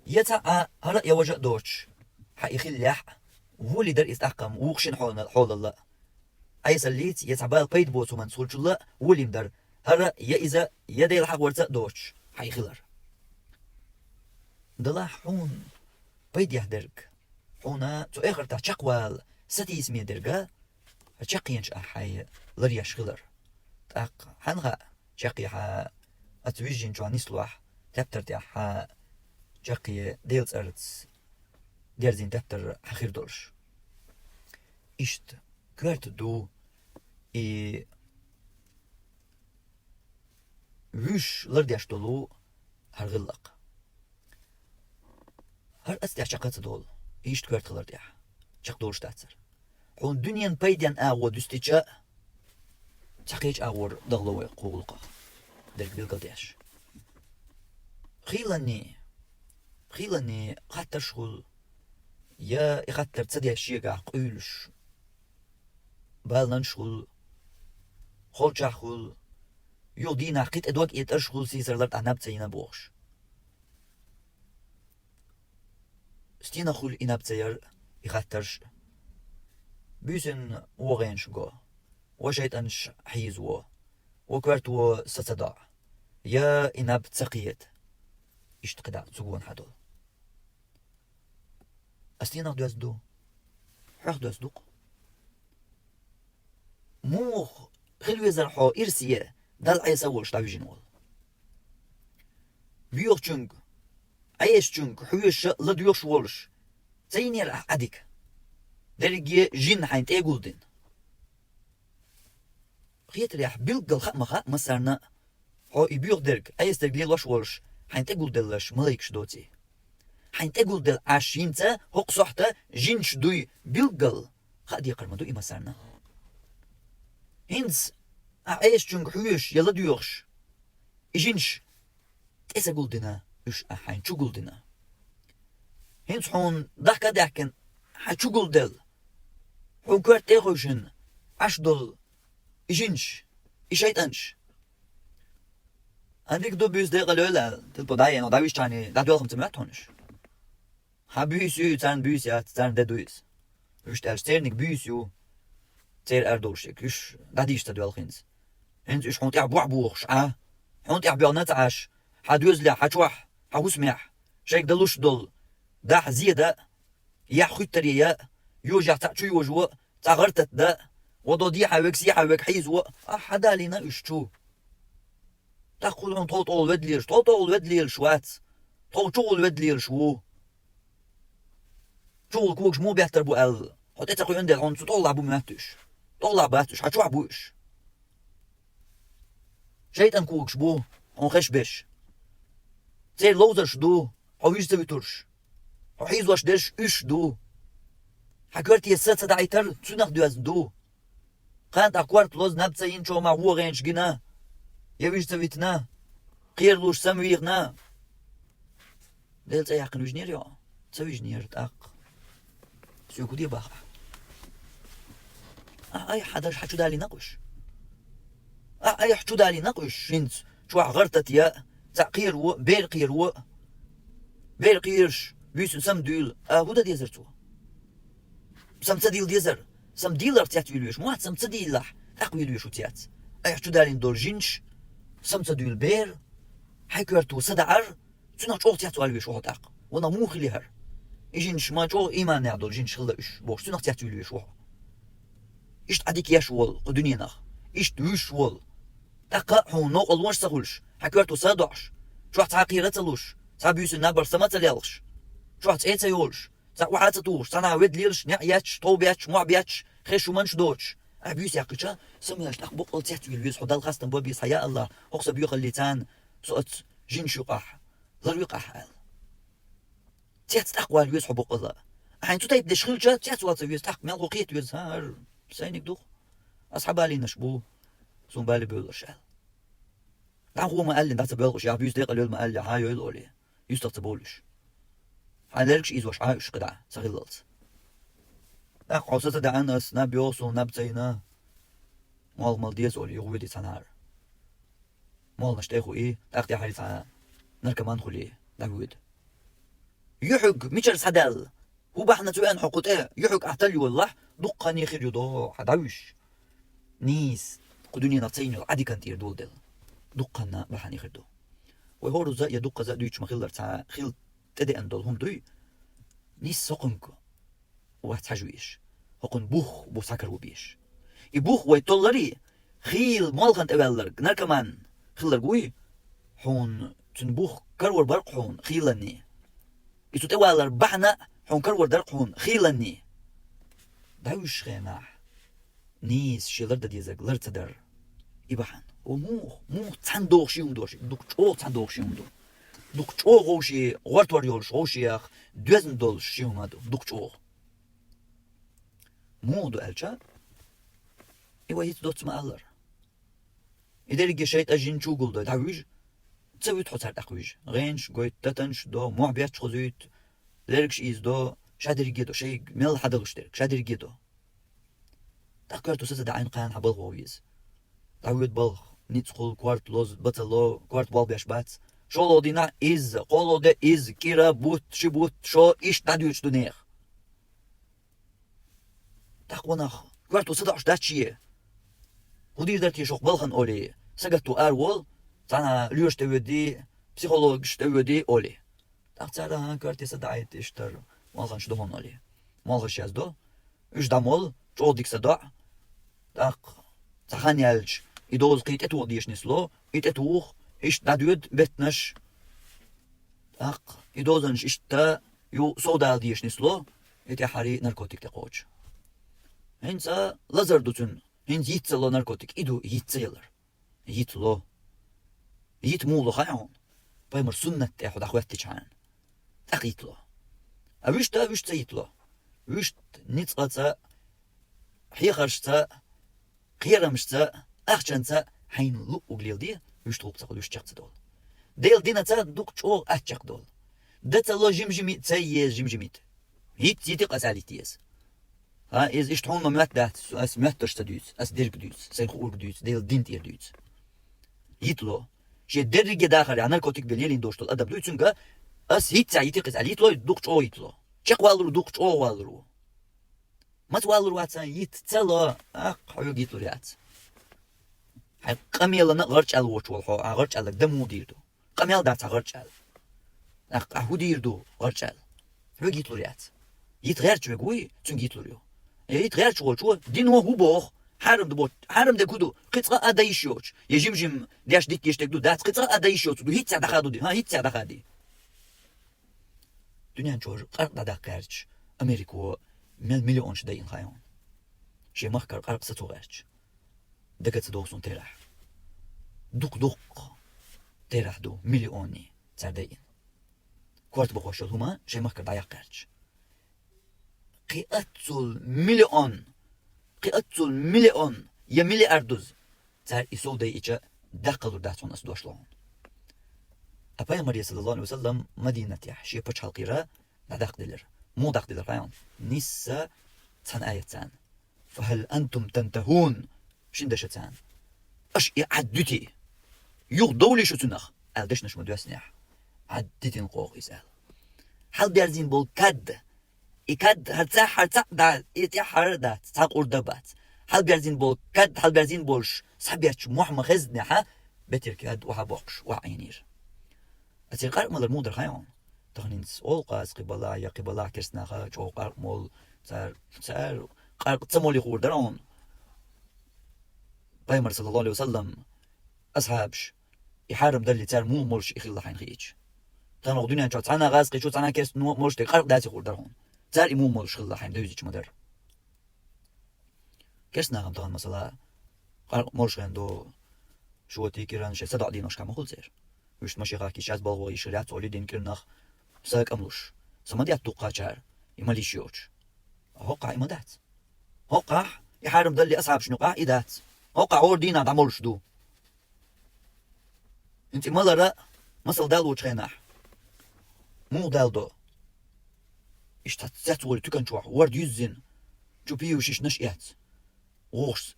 я цхьа а хӀара а, я важа а доцуш, хьан и хиллехь а, волий дара иза тӀаккха-м вукху шина хьолана-, хьолалла а. Ӏесаллица я цхьа бала пайда боцу хӀуманца хуьлучулла а волий-м дара, хӀара а я иза, я Делан хьахорца а доцуш, хьан и хилар. Делахь хьуна пайдехь дерг, хьуна цу эхартахь чекхвала сатийсаме дерг а, хьан чекхъенаш ахь хьайн ларъеш хилар. ТӀаккха хьанна хаьа, чекхъе хьан аса вижинчохь нислохь, тептар тӀехь хьан чекхъе Делан цӀарца дерзийна тептар хьан хир долуш. Иштта коьрта ду и вуьш лардеш долу хӀара гӀиллакх. ХӀара аса тӀехь чекх ца долу, иштта коьрта хилар тӀехь чекхдолуш дац хӀара. Хьуна дуьненан пайденна агӀо дуьстича, цхьа кхечу агӀора дахало вай кху гӀуллакхах, дерг билгалдеш. Хийланний, хийланний хаттарш хуьлу, я и хаттар ца деш шегахь къуьйлуш, баланаш хуьлу, холчахь хуьлу, юха дийнахь кхин тӀе дог этӀарш хуьлу, сийсара лар тӀехь наб ца йина бохуш. Стенах хуьлу и наб ца яр, и хаттарш? Буьйсанна вогӀенаш го, ва шайтӀанаш хьийзаво, ва коьрто са ца доӀу, я и наб ца кхета. Иштта кхидӀа цу гонахьа долу. Ас стенах доьзна ду? Хьох доьзна ду-кх. Муха хила везара хьо ирсе, Далла Ӏеса а волуш, дӀавижина волу? Боьхачуьнга, Ӏесачуьнга хьоьжуш а ладоьгӀуш волуш ца йинера ахь Ӏадика? Дерриге жин хьайна тӀе а гулдина. Хетарехь, билггал хаа ма хаьа массарна а, хьо и боьха дерг, Ӏеса дерг лелош волуш, хьайна тӀе гулделларш малайкаш доций? Хьайна тӀе гулделла Ӏаш йинца хӀокху сохьта жинаш дуй билггал хаа декхар ма ду и массарна а. ХӀинца ахь Ӏесачуьнга хьоьжуш я ладоьгӀуш, и жинаш тӀе ца гулдина уьш ахь, хьайна чу гулдина. ХӀинца хьуна дахка а даьхкина, хьан чу гулделла, хьуна коьрта тӀе а хевшина Ӏаш долу и жинаш, и шайтӀанаш. Ан дика ду, буьйса декъала йойла аьлла, тилпо дӀаена, дӀависчхьана дӀадоьлху-м ца моьтту хьуна уьш? Хьан буьйса ю, царна буьйса яц, царна де ду иза. Уьш тӀе аьлча, церниг буьйса ю, церан ара долуш ерг, уьш дӀадийша ца доьлху хӀинца. ХӀинца уьш хьуна тӀехь бохь бохуш, а? Хьуна тӀехь боьгӀна ца Ӏаш, хьан доьзалехь, хьан чохь, хьан хӀусамехь шайга далуш долу дахь зен дан а, яхь хуьттаре ян а, йожехь цхьаъ чу йожо а, цхьа гӀар-тата дан а, ва до дехьа верг, сехьа верг хьийзаво а, ахьа хьан далийна уьш чу? ТӀаккха хуьлу хьуна тхов тӀехула ведда лелаш, тхов тӀехула ведда лелаш вац, тхов чухула ведда лелаш ву. Чухула когаш муха беттар бу аьлла, хьо тӀе ца кхоьхьуьнделла, хьуна цу тӀехулахь бу моьтту уьш. ТӀехулахь бац уьш, хьан чохь бу уьш. ШайтӀан когаш бу, хьуна хезаш берш. Церан ловзарш ду, хьо вижа ца вуьтурш. Хьо хьийзош дерш уьш ду. Хьан коьрте са ца даӀийтар цуьнах доьзна ду. Кхана тӀаккха корта лозу, наб ца йина, чомах вогӀенаш гина, я вижа ца витина, кхералуш самавийхина. Делан цӀе яьккхина вижинера хьо? Ца вижинера тӀаккха. Соьга хӀун де боху ахь? Ахь айхьа хьан дарш хьан чу далийна-кх уьш? Ахь айхьа чу далийна-кх уьш хӀинца, чохь гӀар-тата ян а, цхьаъ кхеро а, бер кхеро а? Бер кхераш, буьйсанна самадуьйла, а хӀун дан дезара цо? Сама ца дийла дезара. Сама дийларх цецвийла веш вац, сама ца дийлахь, тӀаккха вийла веш ву цец. Айхьа чу далийна долу жинаш, сама ца дуьйла бер, хьайн коьрто са даӀар, цуьнах чӀогӀа цецвала веш ву хьо тӀаккха. Ванах муха хили хӀара? И жинаш ма чӀогӀа ийманехь долу жинаш хилла уьш, бохуш, цуьнах цецвийла веш ву хьо. Иштта Ӏадика еш волу кху дуьненах, иштта вуьйш волу, ТӀаккха хьуна новкъарлонаш ца хуьлуш, хьан коьрто са а доӀуш, чохь цхьа кхера а ца луш, цхьа буьйсанна набарш сама а ца лелхаш, чохь цӀе а ца йолуш, цхьа охьа а ца тухуш, цхьанхьа ведда лелаш, неӀ етташ, тов бетташ, мохь бетташ, хеш хӀуманаш доцуш, ахь буьйса яьккхича, самаяьлча тӀаккха боккъал цецвийла веза хьо, Далла хастам бан беза, хьан, я АллахӀ, хӀокху сан боьхалле царна со оцу жинаш юкъахь лар векъахь аьлла. Цец тӀаккха вала веза хьо боккъала. Ахьа цу тайпа деш хилча, цец вала ца веза, тӀаккха мел хӀу кхета веза, хӀара сайниг ду-кх. Ас хьан балийнаш бу, суна бале бевлларш аьлла. ДӀахо ма аьллин, дӀа ца боьлхуш, я буьйса декъала йойла ма аьлла, хьан йойла олий, юьстах ца бовлуш. Хьан лергаш ийзош Ӏа уьш кхидӀа, ца хиллалц. ТӀаккха хьо са ца даьӀна ас, наб йогӀу суна, наб ца йина, молха мала деза олий, юха воьдий цхьанхьара. Молханаш тӀе а хуий, тӀаккха тӀаьхьарий цхьа наркоман хуьлий, дӀавоьду. Юьхьиг мичара схьадаьлла? ХӀун бахьана ца веана хьо кху тӀе? Юьхьиг ахь талла йолалахь, дуккха а хир ю до хьан дӀавуьйш. Нийса, кху дуьненах ца йина йолу Ӏадикан тӀера доладелла. Дуккха а бахьана хир ду. Вай хӀоразза а я дуккхазза а дуьйцуш ма-хиллара, цхьа хила тӀедеана долу хӀума дуй, нийса сокхунга вац хьажа везаш. ХӀокхуьнан бух бу схьакарво безаш. И бух вай толларий, хийла молхана тӀеваьлларг, наркоман хилларг вуй, хьуна цуьнан бух карор бара-кх хьуна хийланний. И цу тӀевалар бахьана хьуна карор дара-кх хьуна хийланний. ДӀавуьйш хенахь, нийса шен лардан дезарг лар ца дар. И бахьана. О, муха, муха цхьаьна догӀуш ши хӀума ду, дукха чӀогӀа цхьаьна догӀуш ши хӀума ду. Дукха чӀогӀа вовшийн гӀортор йолуш, вовшех доьзна долуш ши хӀума ду, дукха чӀогӀа. Муха ду аьлча, и вай хӀинца доцца ма-аллара. И дерриге шайтӀа, жин чу гулдой, дӀавуьжу, ца вуьту хьо цара тӀаккха вуьжу. ГӀенаш гойту, татанаш до, мохь бетташ хозуьйту, лергаш ийзадо, ша дерриге до, шайга мел хьадалуш дерг, ша дерриге до. ТӀаккха коьрто са ца даьӀна кхана хьан балха вогӀу веза. ДӀавоьду балха, ницкъ хуьлу, корта лозу, бацало, корта болх беш бац. ШолгӀа дийнахь изза, кхоалгӀа де изза, кӀира, бутт, ши бутт, шо, иштта дӀадоьдуш ду нехан. ТӀаккха ванах, коьрто са доӀуш дац шен. ХӀун дийр дара те шух балхана олий, сагатто ара волу, цхьана лоьраш тӀе воьдий, психологаш тӀе воьдий олий. ТӀаккха цара, хӀан, коьрте са даӀийта иштта, молханаш ду хьуна олий. Молханаш яздо, уьш дӀамол, чӀогӀа дика са доӀу. ТӀаккха цхьа хан яьлча, и доза кхин тӀетоха дезаш нисло, и тӀетуху, иштта дӀадоьду беттанаш. ТӀаккха и дозанаш иштта юха совдала дезаш нисло, и тӀаьххьарий наркотик тӀе кхочу. ХӀинца лазар ду цуьнан, хӀинца йиц ца ло наркотик, и ду йиц ца ялар. Йиц ло. Йиц муха ло хаьий хьуна? Пайхамар суннат тӀе хьо дӀахӀоьттичхьана, тӀаккха йиц ло. А вуьшта, вуьшта ца йиц ло. Вуьшта ницкъаца, хьехаршца, кхерамашца, ахчанца хьайна луъург леладе, вуьшта гӀуллакх ца хуьлу, вуьшта чекх ца долу. Делан динаца дукха чӀогӀа ат чекхдолу. Дан ца ло жим-жимиъ, ца еза жим-жимиъ. ХӀинца йити-кх аса аьлла йита еза. ХӀан, иза иштта хьуна ма моьтту дац, ас моьттарш ца дуьйцу, ас дерг дуьйцу, сайн хуург дуьйцу, Делан дин тӀера дуьйцу. Йитло. Шен дерриге дахар, я наркотик бен лелийна долуш долу адам дуй цуьнга, ас йица йити-кх иза аьлла, йитло, дукха чӀогӀа йитло. Чекхваллур ву, дукха чӀогӀа валлур ву. Маца валлур вац, йиц ца ло, ах, хьоьга йитлур яц. Хьайн къамелана гӀарчӀаьл воцуш волу хьо, а гӀарчӀаьллаг дан муха дийр ду? Къамел дац хьан гӀарчӀаьлла. Ахь, ахь хӀун дийр ду гӀарчӀаьлла? Хьоьга йитлур яц. Йита гӀерташ верг вуй, цуьнга йитлур ю. Я йита гӀерташ волчо, дино хӀун боху? Хьарам ду боху, хьарам дерг хӀун ду? Кхин цкъа а дан йиш йоцуш. Я жим-жим деш дика йиш дерг ду, дац, кхин цкъа а дан йиш йоцуш ду, хӀинца дӀахадо ди, хӀан, хӀинца дӀахадий. Дуьнен чуьра къаркъа дӀадаккха гӀерташ, Америко мел миллионаш дайина хаьий хьуна. Шен махкара къаркъа сацо гӀерташ. Дага ца догӀу суна терахь. Дукха-дукха терахь ду, миллионний цара дайина. Корта бахош йолу хӀума шайн махкара дӀаяккха гӀерташ. Кхин аццул миллион, кхин аццул миллион я миллиардуза цара и сов дайича, даккхалур дац хьуна ас дош ло хьуна. Ткъа Пайхамаре, саллаллаху алейхи ва саллям, Мадинатехь шен пачхьалкхера дӀадаккхаделира. Муха даккхаделира хаьий хьуна? Нисса цхьана аят царна. «Фахал антум тантахун?» Шин дашаца. «Аша и Ӏад дуьтий? Юха довлий шу цунах?» аьлла дешнаш ма доьссинехь, Ӏад дитина кхоха иза аьлла. Хьалберзийна болу кад, и кад хӀара цхьаъ, хӀара цхьаъ дац, и тӀаьххьара дац, цхьа къурда бац. Хьалберзийна болу кад, хьалберзийна болуш схьабетташ мохь ма хезнехьа, бетира кад охьа боккхуш, охьа Ӏийнийра. Аццул къаркъа малар муха дара хаьий хьуна? Тахана хӀинца олу кхуза кхин балахь, я кхин балахь керстанаха чӀогӀа къаркъа молу, цара, цара къаркъа ца молий хуур дара хьуна. Пайхамар, саллаллаху алейхи ва саллям, асхьабаш, и хьарам далале цар муха молуш и хилла хьайна хиъча. Тахана дуьнен чохь цхьана гӀазкхичо, цхьана керстано молуш дерг къаркъа дац хуур дара хьуна. Цар и муха молуш хилла хьайна девзича ма дара. Керстанахам тахана, масала, къаркъа молуш хенна ду, шоти, кӀиран шайн садаӀа дийнахьашкахь ма хуьлу церан. Уьш машенах кийча, балхо йиш хир яц, олий дина кӀирнах, са кӀамлуш. Са ма детта дуккхачара, и мала йиш йоцуш. ХӀоккхахь и ма дац. ХӀоккхахь, и хьарам далале асхьабашна юкъахь и дац. ХӀоккхахь хӀора дийнахь дӀамолуш ду. ХӀинца и малара масал далочу хенахь, муха дала до? Иштта цецволу туькан чохь ворда юьззина, чу пиюшишнаш эц. Вохуш,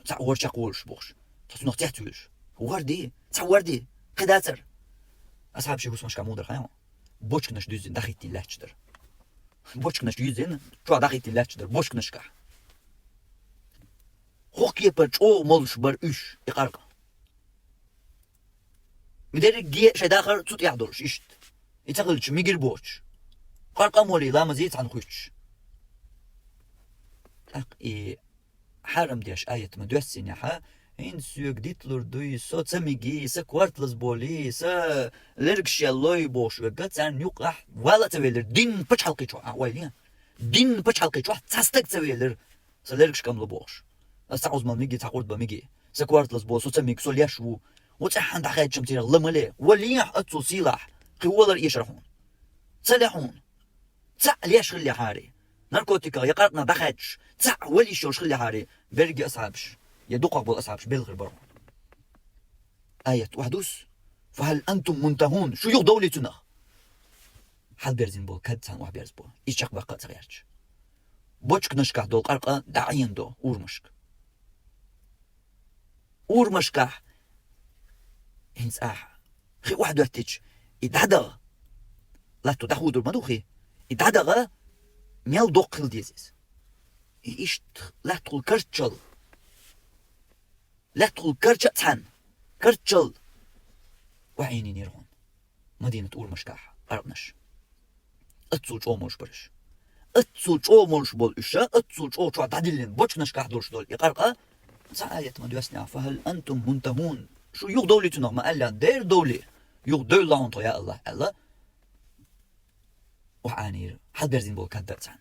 цхьаъ вара чекхволуш бохуш. Цхьа цунах цецвуьйлуш. Ворди, цхьа ворди, кхин дацара. Асхьаб ши хӀусамашка муха дара хаьий хьуна? Бочканаш дуьззина дӀахӀиттина лаьтташ дара. Бочканаш юьззина, чохь дӀахӀиттина лаьтташ дара, бочканашкахь. ХӀокху кепара чӀогӀа молуш бара уьш, и къаркъа. Дерриге шайн дахар цу тӀехь долуш иштта. И ца хилча, мегар боцуш. Къаркъа а молий, ламазе цхьаьна хуьттуш. ТӀаккха и хьарам деш аят ма доьссинехьа, хӀинца соьга дитлур дуй, со ца мегий, сан корталаза болий, сан лергаш яьллой бохуш верг, царна юкъахь вала а ца велира, динан пачхьалкхе чохь, ахь ойла е. Динан пачхьалкхе чохь цхьа стаг ца велира, сан лергаш кӀамло бохуш. Аса цхьа Ӏузмал мегий, цхьа къурба мегий. Сан корталаза бо, со ца мег, со леш ву. Ву цӀеххьана дӀахаьдча-м церах ла ма ле. Валехьа оццул сийлахь, кхин валар эшар хьуна. Ца ле хьуна. Цхьаъ леш хиллехьара. Наркотиках я къаркъанах дӀахаьдчаш, цхьаъ вала йиш йолуш хиллехьара, берриге асхьабаш, я дукхах болу асхьабаш белла хир бара хьуна. Аят охьадус: «Фахьал антум мунтахун?» Шу юхадовлий цунах? Хьалберзина болу кад царна охьаберзабо, иза чекхбаккха а ца гӀерташ. Бочканашкахь долу къаркъа дӀаӀена до урамашка. Урамашкахь хӀинца ахь хи охьадоьттича, и дӀадагӀа, латто дӀахудур ма ду хи, и дӀадагӀа мел доккха хила деза иза. И иштта лаьттахула карччалла, лаьттахула карча а цхьаьна, карччалла охьаӀийнийнера хьуна Мадинат урамашкахь къаркъанаш. Оццул чӀогӀа молуш бара уьш. Оццул чӀогӀа молуш болу уьш, оццул чӀогӀа чохь дӀадиллина бочканашкахь долуш долу и къаркъа, цхьа аят ма доьссинехь: «Фахьал антум мунтахун?» Шу юхадовлий цунах ма аьлла, дера довлий, юхадевлла хьуна тхо, я АллахӀ, аьлла, охьаӀийнийра, хьалберзина болу кад а царна.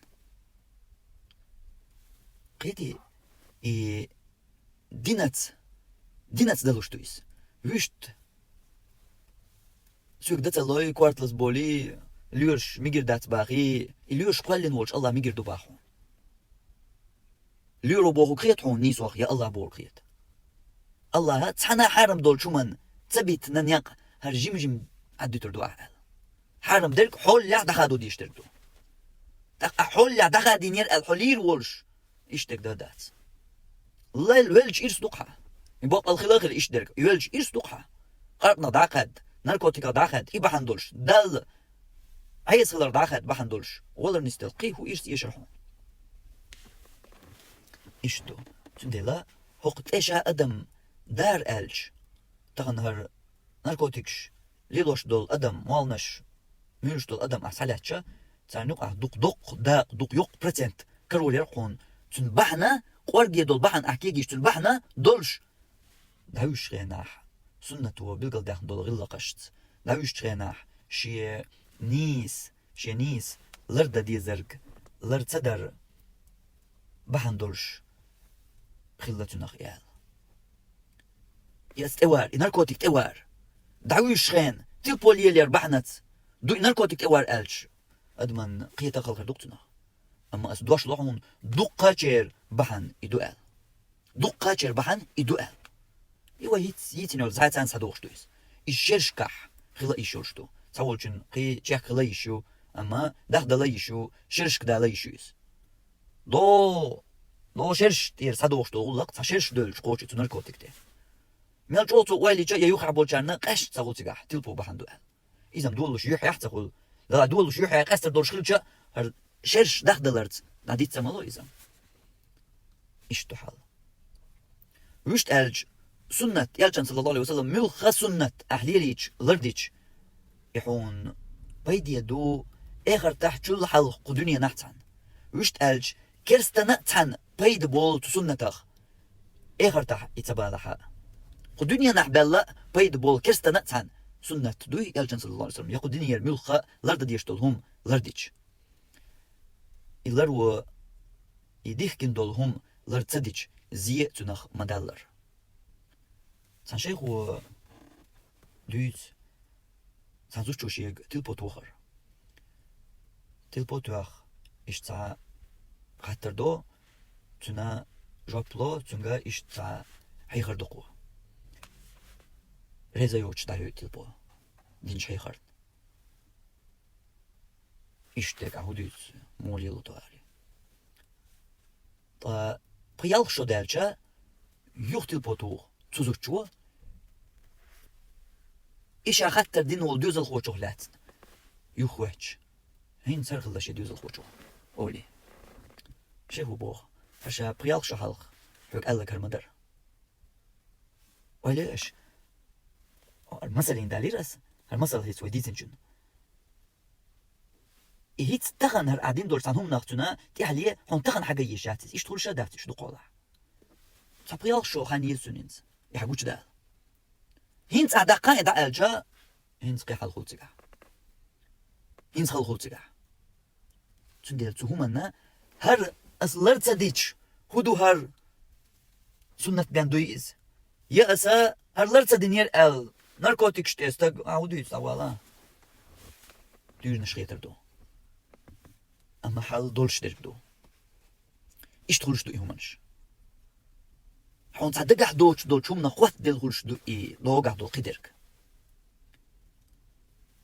Кхетий, и динаца, динаца далуш ду иза. Вуьшта соьга дан ца лой, корталаза болий, лоьраш мегар дац бахий, и лоьраш кхоьллина волчу АллахӀа мегар ду бах хьуна. Лоьро бохург хета хьуна нийсох, я АллахӀ бохург хета? АллахӀа цхьана а хьарам долчу хӀуманна ца битина некъ хӀара жим-жим Ӏаддуьтур ду ахь аьлла. Хьарам дерг хьоллехь дӀахадо дезаш дерг ду. ТӀаккха ахь хьоллехь дӀахадийнера аьлла хьо лийр волуш, иштта дерг дан дац. Лел-, велча ирс ду-кх хьан. И баккъал хила а хила иштта дерг. И велча ирс ду-кх хьан. Къаркъанах дӀакхаьдда, наркотиках дӀакхаьдда, и бахьана долуш, Далла Ӏеса хилар дӀакхаьдда бахьана долуш, валар нисделла кхин хӀун ирс эшар хьуна? Иштта ду. Цундела хӀокху тӀе ша адам дара аьлча, тахана хӀара наркотикаш лелош долу адам, молланаш, муьйлуш долу адам ахь схьалаьцча, царна юкъахь дукха доккха дакъа, дукха йоккха процент карор яра хьуна. Цуьнан бахьана, кӀорге долу бахьана ахь кегийча, цуьнан бахьана долуш, дӀавуьжучу хенахь, суннато билгалдаьхна долу гӀиллакхашца, дӀавуьжучу хенахь, шен нийса, шен нийса лардан дезарг лар ца дар бахьана долуш хилла цунах и аьлла. И аса тӀе вара, и наркотик тӀе вара. ДӀавуьжучу хенахь, тилпо лелаяр бахьанаца, ду и наркотик тӀе вара аьлча, адаман кхета а халхар ду-кх цунах. Амма аса дош ло хьуна, дуккхачеран бахьана и ду аьлла. Дуккхачеран бахьана и ду аьлла. И вай йиц-, йийцина йолу зӀе царна схьадогӀуш ду иза. Иза шерашкахь хила йиш йолуш ду. Цхьаволчун кхин чехка хила йиш ю, амма дахдала йиш ю, шерашка дала йиш ю иза. До, до шераш тӀера схьадогӀуш долу гӀуллакх, цхьа шераш девлча кхочу цу наркотик тӀе. Мел чӀогӀа цо ойла йича, я юххехь болчарна къаьсташ ца хуьлу цигахь, тилпо бахьана ду аьлла. Иза-м долалуш юьххьехь ца хуьлу. Дала долалуш юьххьехь къаьстар долуш хилча, хӀара шераш дахдаларца дӀадицца ма ло иза. Иштта ду хьал. Вуьшта аьлча, суннат, Элчан, саллаллаху алейхи ва саллам, муьлхха суннат ахь лелийча, лардича, и хьуна пайде ду, эхартахь чул хьалха кху дуьненахь цхьаьна. Вуьшта аьлча, керстанна а цхьаьна пайда болу цу суннатах, эхартахь и ца балахь а. Кху дуьненахь баьлла пайда болу керстанна а цхьаьна суннат дуй, элчан саллаллаху алейхи ва саллям, я кху дуьненара муьлхха лардан дезаш долу хӀума лардича. И лар ву, и дихкина долу хӀума лар ца дича, зе а цунах ма даллар. Цхьана шайхо дуьйцу, цхьана зудчо шега тилпо тохар. Тилпо тоьхна, иштта цхьа хаттар до, цуьнан жоп ло, цуьнга иштта цхьа хьехар до кхо. Реза йоцуш дӀайоьду тилпо, динчу хьехарна. Иштта дерг ахь хӀун дуьйцу, муха лело тхо аьлла. Ткъа пхи-ялх шо даьлча, юха тилпо туху цу зудчо, и ша хаттар дина волу доьзалхочух лаьцна юхахӀоьттича. ХӀинца хӀара хилла шен доьзалхочух, олий. Шех ву боху, хӀара ша пхи-ялх шо хьалха хьоьга аьлларг хӀара ма дара. Ойла еш, хӀара масаллина далийра ас, хӀара масал хӀинца вай дийцинчунна. И хӀинца тахана хӀара ахь дина долчу цхьана хӀуманах цуьнан тӀаьхьале хьуна тахана хьан ган йиш яц иза, иштта хуьлуш а дац уьш дукха хьолахь. Цхьа пхи-ялх шо хан еза цуьнан иза, и хьан гучудаьлла. ХӀинца ахь даккха и дӀа аьлча, хӀинца кхин хьал хуьлу цигахь. ХӀинца хала хуьлу цигахь. Цундела цу хӀуманна хӀара ас лар ца дича, хӀун ду хӀара? Суннат бен дуй иза? Я аса хӀара лар ца динера аьлла, наркотикаш тӀе стаг, а, хӀун дуьйцу, дӀавала? Дуьйранаш хетар ду. Амма хьал долуш дерг ду. Иштта хуьлуш ду и хӀуманаш. Хьуна цхьа дагахь доцуш долчу хӀуманах хоттаделла хуьлуш ду и догахь долу кхидерг.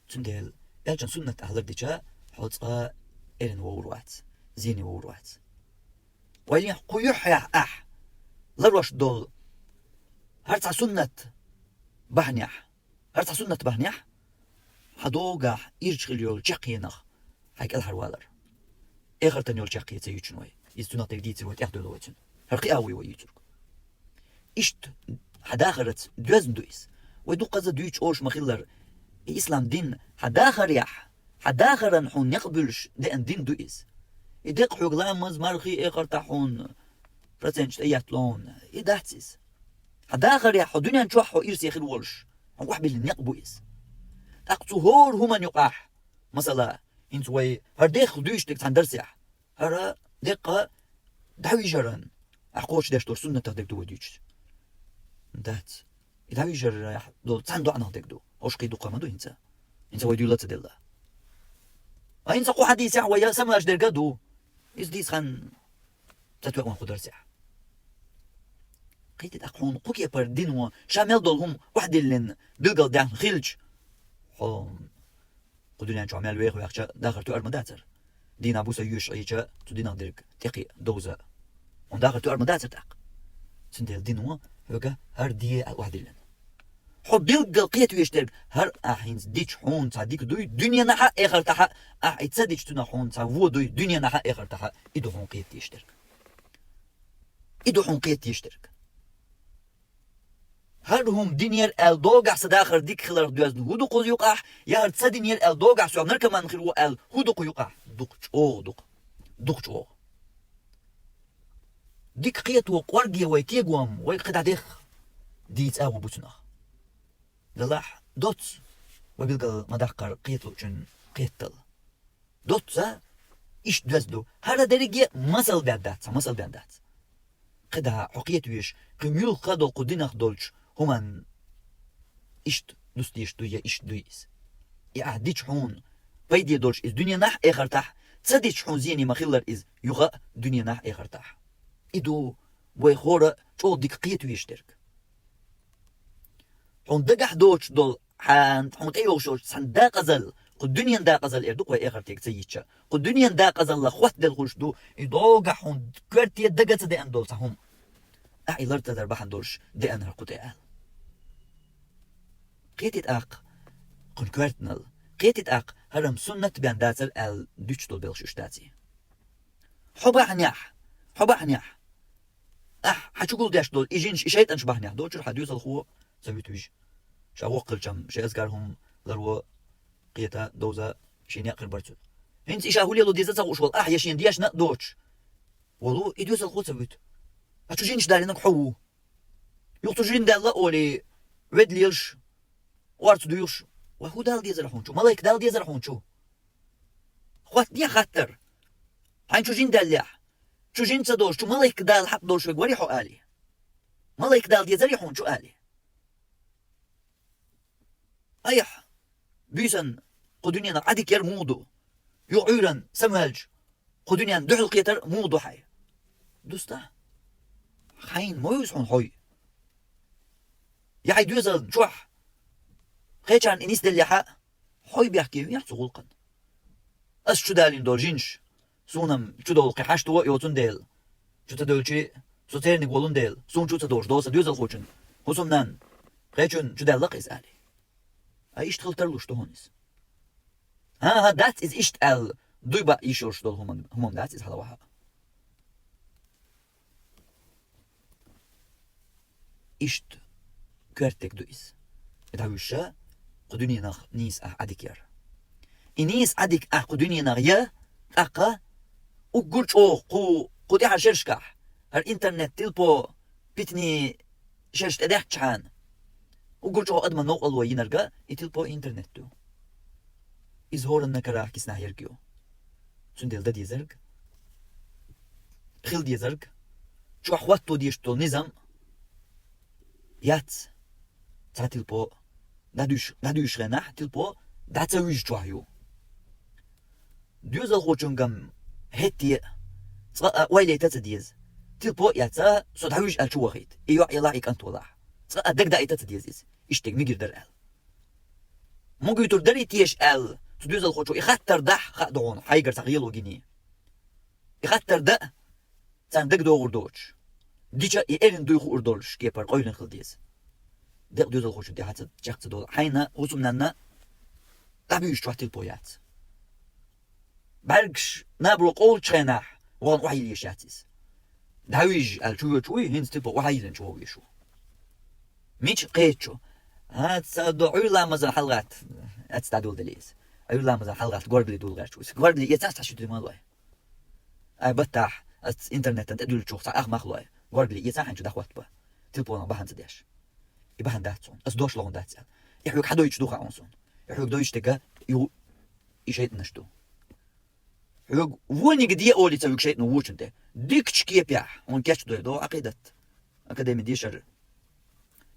Цундела элчан суннат ахь лардича, хьо цкъа эрна вовр вац, зене вовр вац. Вайлин кху юьххьехь ахь ларош долу хӀара цхьа суннат бахьанехь, хӀара цхьа суннат бахьанехь, хьан догахь ирча хила йолу чаккхенах хьайн кӀелхьарвалар. Эхартан йолу чаккхе ца юьйцуш вай. Иза цунах дерг дийцар вай, тӀехдевлла вай цуьнан. ХӀара кхин а вуй вай юьйцург. Иштта хьан дахарца доьзна ду иза. Вай дуккхаза дуьйцуш олуш ма-хиллара, и ислам дин хьан дахарехь, хьан дахаран хьуна некъ буьллуш деана дин ду иза. И декъа хьоьга ламаз, мархий, эхартахь хьуна проценташ тӀеетталуна, и дац иза. Хьан дахарехь хьо дуьнен чохь хьо ирсе хир волуш, хьуна охьабиллина некъ бу иза. ТӀаккха цу хӀора хӀуманна юкъахь, масала, хӀинца вай хӀара дехха дуьйцуш дерг цхьана дарсехь, хӀара деккъа дӀавижаран, ахь кхочушдеш долу суннатах дерг ду вай дуьйцуш? Дац. И дӀавижарехь долу цхьана доӀанах дерг ду. ХӀорш кхин дуккха ма ду хӀинца. ХӀинца вай дуьйла ца делла. А хӀинца кху хьадисехь вай самаш дерг а ду. Иза дийца хан ца тоьъан кху дарсехь. Кхетий тӀаккха хьуна кху кепара дино ша мел долу хӀума охьадиллина билггал даьхна хилча, хьо кху дуьнен чохь мел веха ваьхча, дахар тоьар ма дацара. Дийнахь буса йоьш Ӏийча, цу динах дерг тӀекхиа, довза. Хьуна дахар тоьар ма дацара тӀаккха. Цундела дино хьоьга хӀара де аьлла охьадиллина. Хьо билггал кхетавеш дерг, хӀара ахь хӀинца дича хьуна цхьа дика дуй, дуьненахь а, эхартахь а, ахь и ца дича цунах хьуна цхьа вон дуй, дуьненахь а, эхартахь а, и ду хьуна кхетадеш дерг. И ду хьуна кхетадеш дерг. ХӀара хӀума динера аьлла догахь сан дахар дика хиларх доьзна хӀун ду кхуза юкъахь, я хӀара ца динера аьлла догахь со наркоман хир ву аьлла хӀун ду кху юкъахь? Дукха чӀогӀа ду-кх. Дукха чӀогӀа. Дика кхето кӀорге вай кегом, вай кхидӀа дехха дийца агӀо бу цунах. Делахь, доцца вай билггал ма-даккхара кхеталучун кхетал. Доцца иштта доьзна ду. ХӀара дерриге а масал бен дац, цхьа масал бен дац. КхидӀа хьо кхетавеш, кхин муьлхха а долу кху динах долчу хӀуманна иштта дустийш дуй я иштта дуй иза. И ахь дича хьуна пайде долуш иза дуьненахь а, эхартахь а, ца дича хьуна зене ма-хиллара иза юха а дуьненахь а, эхартахь а. И ду вай хӀора а чӀогӀа дика кхетавеш дерг. Хьуна дагахь доцуш долу, хьан, хьуна тӀейогӀуш йолчу цхьана декъазалла, кху дуьненан декъазалла эр ду-кх вай, эхартега ца йитча. Кху дуьненан декъазаллах хоттаделла хуьлуш ду, и догахь хьуна коьрте дага ца деана долу цхьа хӀума. Ахь и лар ца дар бахьана долуш деана хӀара кху тӀе аьлла. Кхетий тӀаккха кхуьнан коьртанал, кхетий тӀаккха хӀара-м суннат бен дацара аьлла дуьтуш долу белхаш уьш даций. Хьо бахьанехь, хьо бахьанехь. Ахь, хьан чу гулдеш долу и жинаш, и шайтӀанаш бахьанехь, дочура хьан доьзалхо ца вуьту вижа. Ша воккха хилчам, шен азкар хӀума ларво, кхета, довза, шен некъ хир бара цуьнан. ХӀинца и ша хӀун лело деза ца хууш волу ахь я шена дешна а доцуш волу и доьзалхо ца вуьту. Хьан чу жинаш далийнарг хьо ву. Юха цу жин даьлла олий, ведлелаш, орца дуьйлуш. Ва хӀун Дала дезар хьуна чу? Малайк Дала дезар хьуна чу? Хоттаде хаттар. Хьайна чу жин даьллехь, чу жин ца долуш, чу малайк Дала хьакъ долуш верг варий хьо алий? Малайк Дала дезарий хьуна чу алий? Айхьа, буьйсан кху дуьненах Ӏадика яр муха ду? Юха Ӏуьйранна самаваьлча, кху дуьненна дуьхьал кхетар муха ду хьайн? Дуста, хьайна ма вевза хьуна хьой. Я хьайн доьзална чохь кхечарна и нисделлехьа, хьой бехке вехьа цу гӀуллакхана. Ас чу далийна долу жинаш, суна-м чу довла кхин хьашт а йоцун дела, чу ца девлчи, со церниг волун дела, суна чу ца довлуш дола сан доьзалхочун хӀусамнанна, кхечун чу даьлла-кх иза алий? А иштта хила тарлуш ду хьуна иза. ХӀан-хӀа, дац иза иштта аьлла, дуй баа йиш йолуш долу хӀуман-, хӀумам дац иза хьалавахьа. Иштта коьртаг ду иза. И дӀавуьйша кху дуьненах нийса ахь Ӏадика яр. И нийса Ӏадика ахь кху дуьненах я, тӀаккха уггар чӀогӀа кху, кху тӀаьхьа шершкахь, хӀара интернет, тилпо, питанийн шераш тӀедаьккхичхьана, уггар чӀогӀа адаман новкъарло йинарг и тилпо, интернет ду. Иза хӀоранна карахь киснахь ерг ю. Цундела дан дезарг, хила дезарг, чохь хӀотто дезаш долу низам яц цхьа тилпо дӀадуьйш-, дӀадуьйшучу хенахь, тилпо дӀа ца вуьжучохь ю. Доьзалхочуьнгам хӀетте а цкъа а ойла яйта ца деза. Тилпо а эцна, со дӀавуьжу аьлла чу вахийта, и йоӀ елахь, и кӀант валахь. Цкъа а дагадаийта ца деза иза, иштта мегар дара аьлла. Ма гуьйтур дарий теша аьлла, цу доьзалхочо и хаттар дахь, хаа ду хьуна, хьайгара цхьа гӀело гиний. И хаттар дан а, царна дагадогӀур доцуш, дича и эрна дуй хуур долуш кепара къевлина хила деза. Декъа доьзалхочун тӀехь ца, чекх ца долу, хьайна хӀусамнанна дӀабуьйшучохь тилпо яц. БӀаьргаш набаро къовлучу хенахь, вахана охьайилла еш яц иза. ДӀавижа аьлла чу воьдуш вуй, хӀинца тилпо охьайиллина чу вовъеш ву. Мича кхечу? А, ца до, Ӏуьйра ламазан хьалагӀатта, аьцна дӀадуладелла иза. Ӏуьйра ламазан хьалагӀатта горгали дула гӀерташ ву иза. Горгали эцна ас цхьа ши дуьйма лой. Ай, баттахь, ас интернетан тӀе дуьллучух цхьа ах мах лой. Горгали эцна хьайна чу дӀахӀоттабан. Тилпонах бахьана ца деш. И бахьана дац хьуна. Ас дош лохун дац аьлла. И хьоьга хьан дойтуш ду хаьа хьуна суна? И хьоьга дойтуш дерг а ю, и шайтӀанаш ду. Хьоьга вониг де олий ца вуьгу шайтӀано вочун тӀе. Дикачу кепехь, хьуна кечдой до Ӏакъидат академи дешар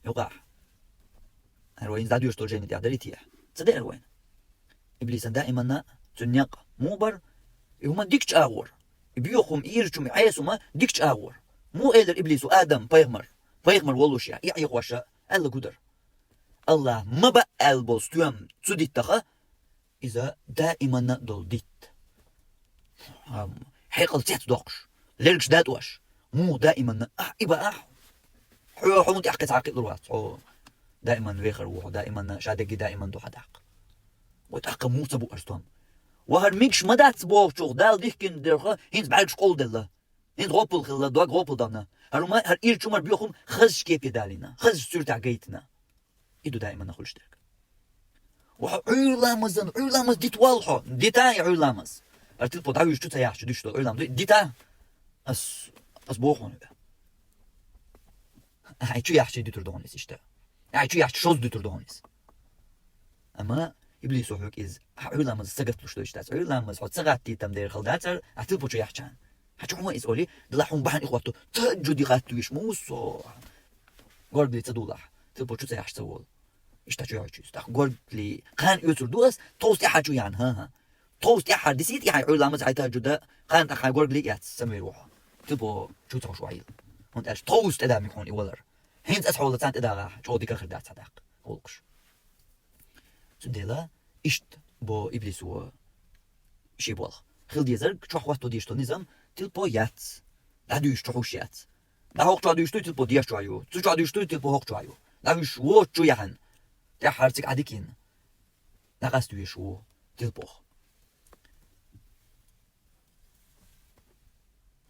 юкъахь. ХӀара вайна дӀадоьшу долу жайни тӀехь дарий те? Ца деара вайна. Иблисан даиманна цуьнан некъ муха бара? И хӀума дикачу агӀор. И боьха хӀума, ирачу хӀума, и Ӏеса хӀума дикачу агӀор. Муха элира иблисо Адам пайхамар, пайхамар воллушехь, и Ӏехоша аьлла гу дара. Аллахь ма баа аьлла болу стоьм цу диттаха, иза даиманна долу дитт. Ам, хьекъал цец доккхуш, лергаш датӀош, муха даиманна, ахь, и баа ахь? Хьо хьуна тӀехь кхин цхьа кхиалур вац, хьо даиманна вехар ву, хьо даиманна ша дерриге даиманна ду хьан даккха. Вай тӀаккха муха ца бу аш стом? Ва хӀара мегаш ма дац бохучух, Дала дихкина дерха, хӀинца бӀаьргаш къовладелла. ХӀинца гӀоппал хилла, дог гӀоппал данна. ХӀара хӀума, хӀара ирачу хӀумара боьха хӀума хазачу кепе далийна, хазачу суьртехь гайтина. И ду даиманна хуьлуш дерг. Ва хьо Ӏуьйра ламазан, Ӏуьйра ламаз дита валла хьо, дита и Ӏуьйра ламаз. ХӀара тилпо дӀавуьжучу ца яхчу дуьш долу Ӏуьйра ламаз дита. Ас, ас боху хьуна. Ахьа чу яхчий дуьтур ду хьуна иза иштта. Ахьа чу яхча шозза дуьтур ду хьуна иза. Амма иблисо хьоьга иза, ахьа Ӏуьйра ламаз сагатлуш ду иштта. Ӏуьйра ламаз хьо ца гӀаттийтам дера хала дацара, ахьа тилпо чу яхчана. Хьан чу хӀума иза олий, дала хьуна бахьана и хӀотто, тахажжуди гӀаттавеш муссо. Горгали ца дулахь, тилпо чу ца яхьаш ца волу. Иштта чу йойчу иза. ТӀаккха горгали, кхана оьцур ду ас, товс тӀаьхьа чу яхьна, хӀан-хӀа. Товс тӀаьхьа дисийта и хьайн Ӏуьйра ламаз, хьайн тахажжуда, кхана тӀаккха хьайн горгали а эцна, самавер ву хьо. Тилпо чу ца хьуш вахьийла. ХӀунда аьлча товс тӀедамиг хьуна и валар. ХӀинца аса хьола царна тӀедагӀахь, чӀогӀа дика хир дац хьан даккха гӀуллакхаш. Цундела иштта бо иблисо ши болх. Хила дезарг чохь хӀотто дезаш долу низам, тилпо яц. ДӀадуьйш чу хьуш яц. ДӀахьокху чохь дуьйш дуй, тилпо деш чохь ю. Цу чохь дуьйш дуй, тилпо хӀокху чохь ю. ДӀавуьйш воцу чу яхьана, тӀаьххьара цига Ӏадикина, дӀакъаста веш ву тилпох.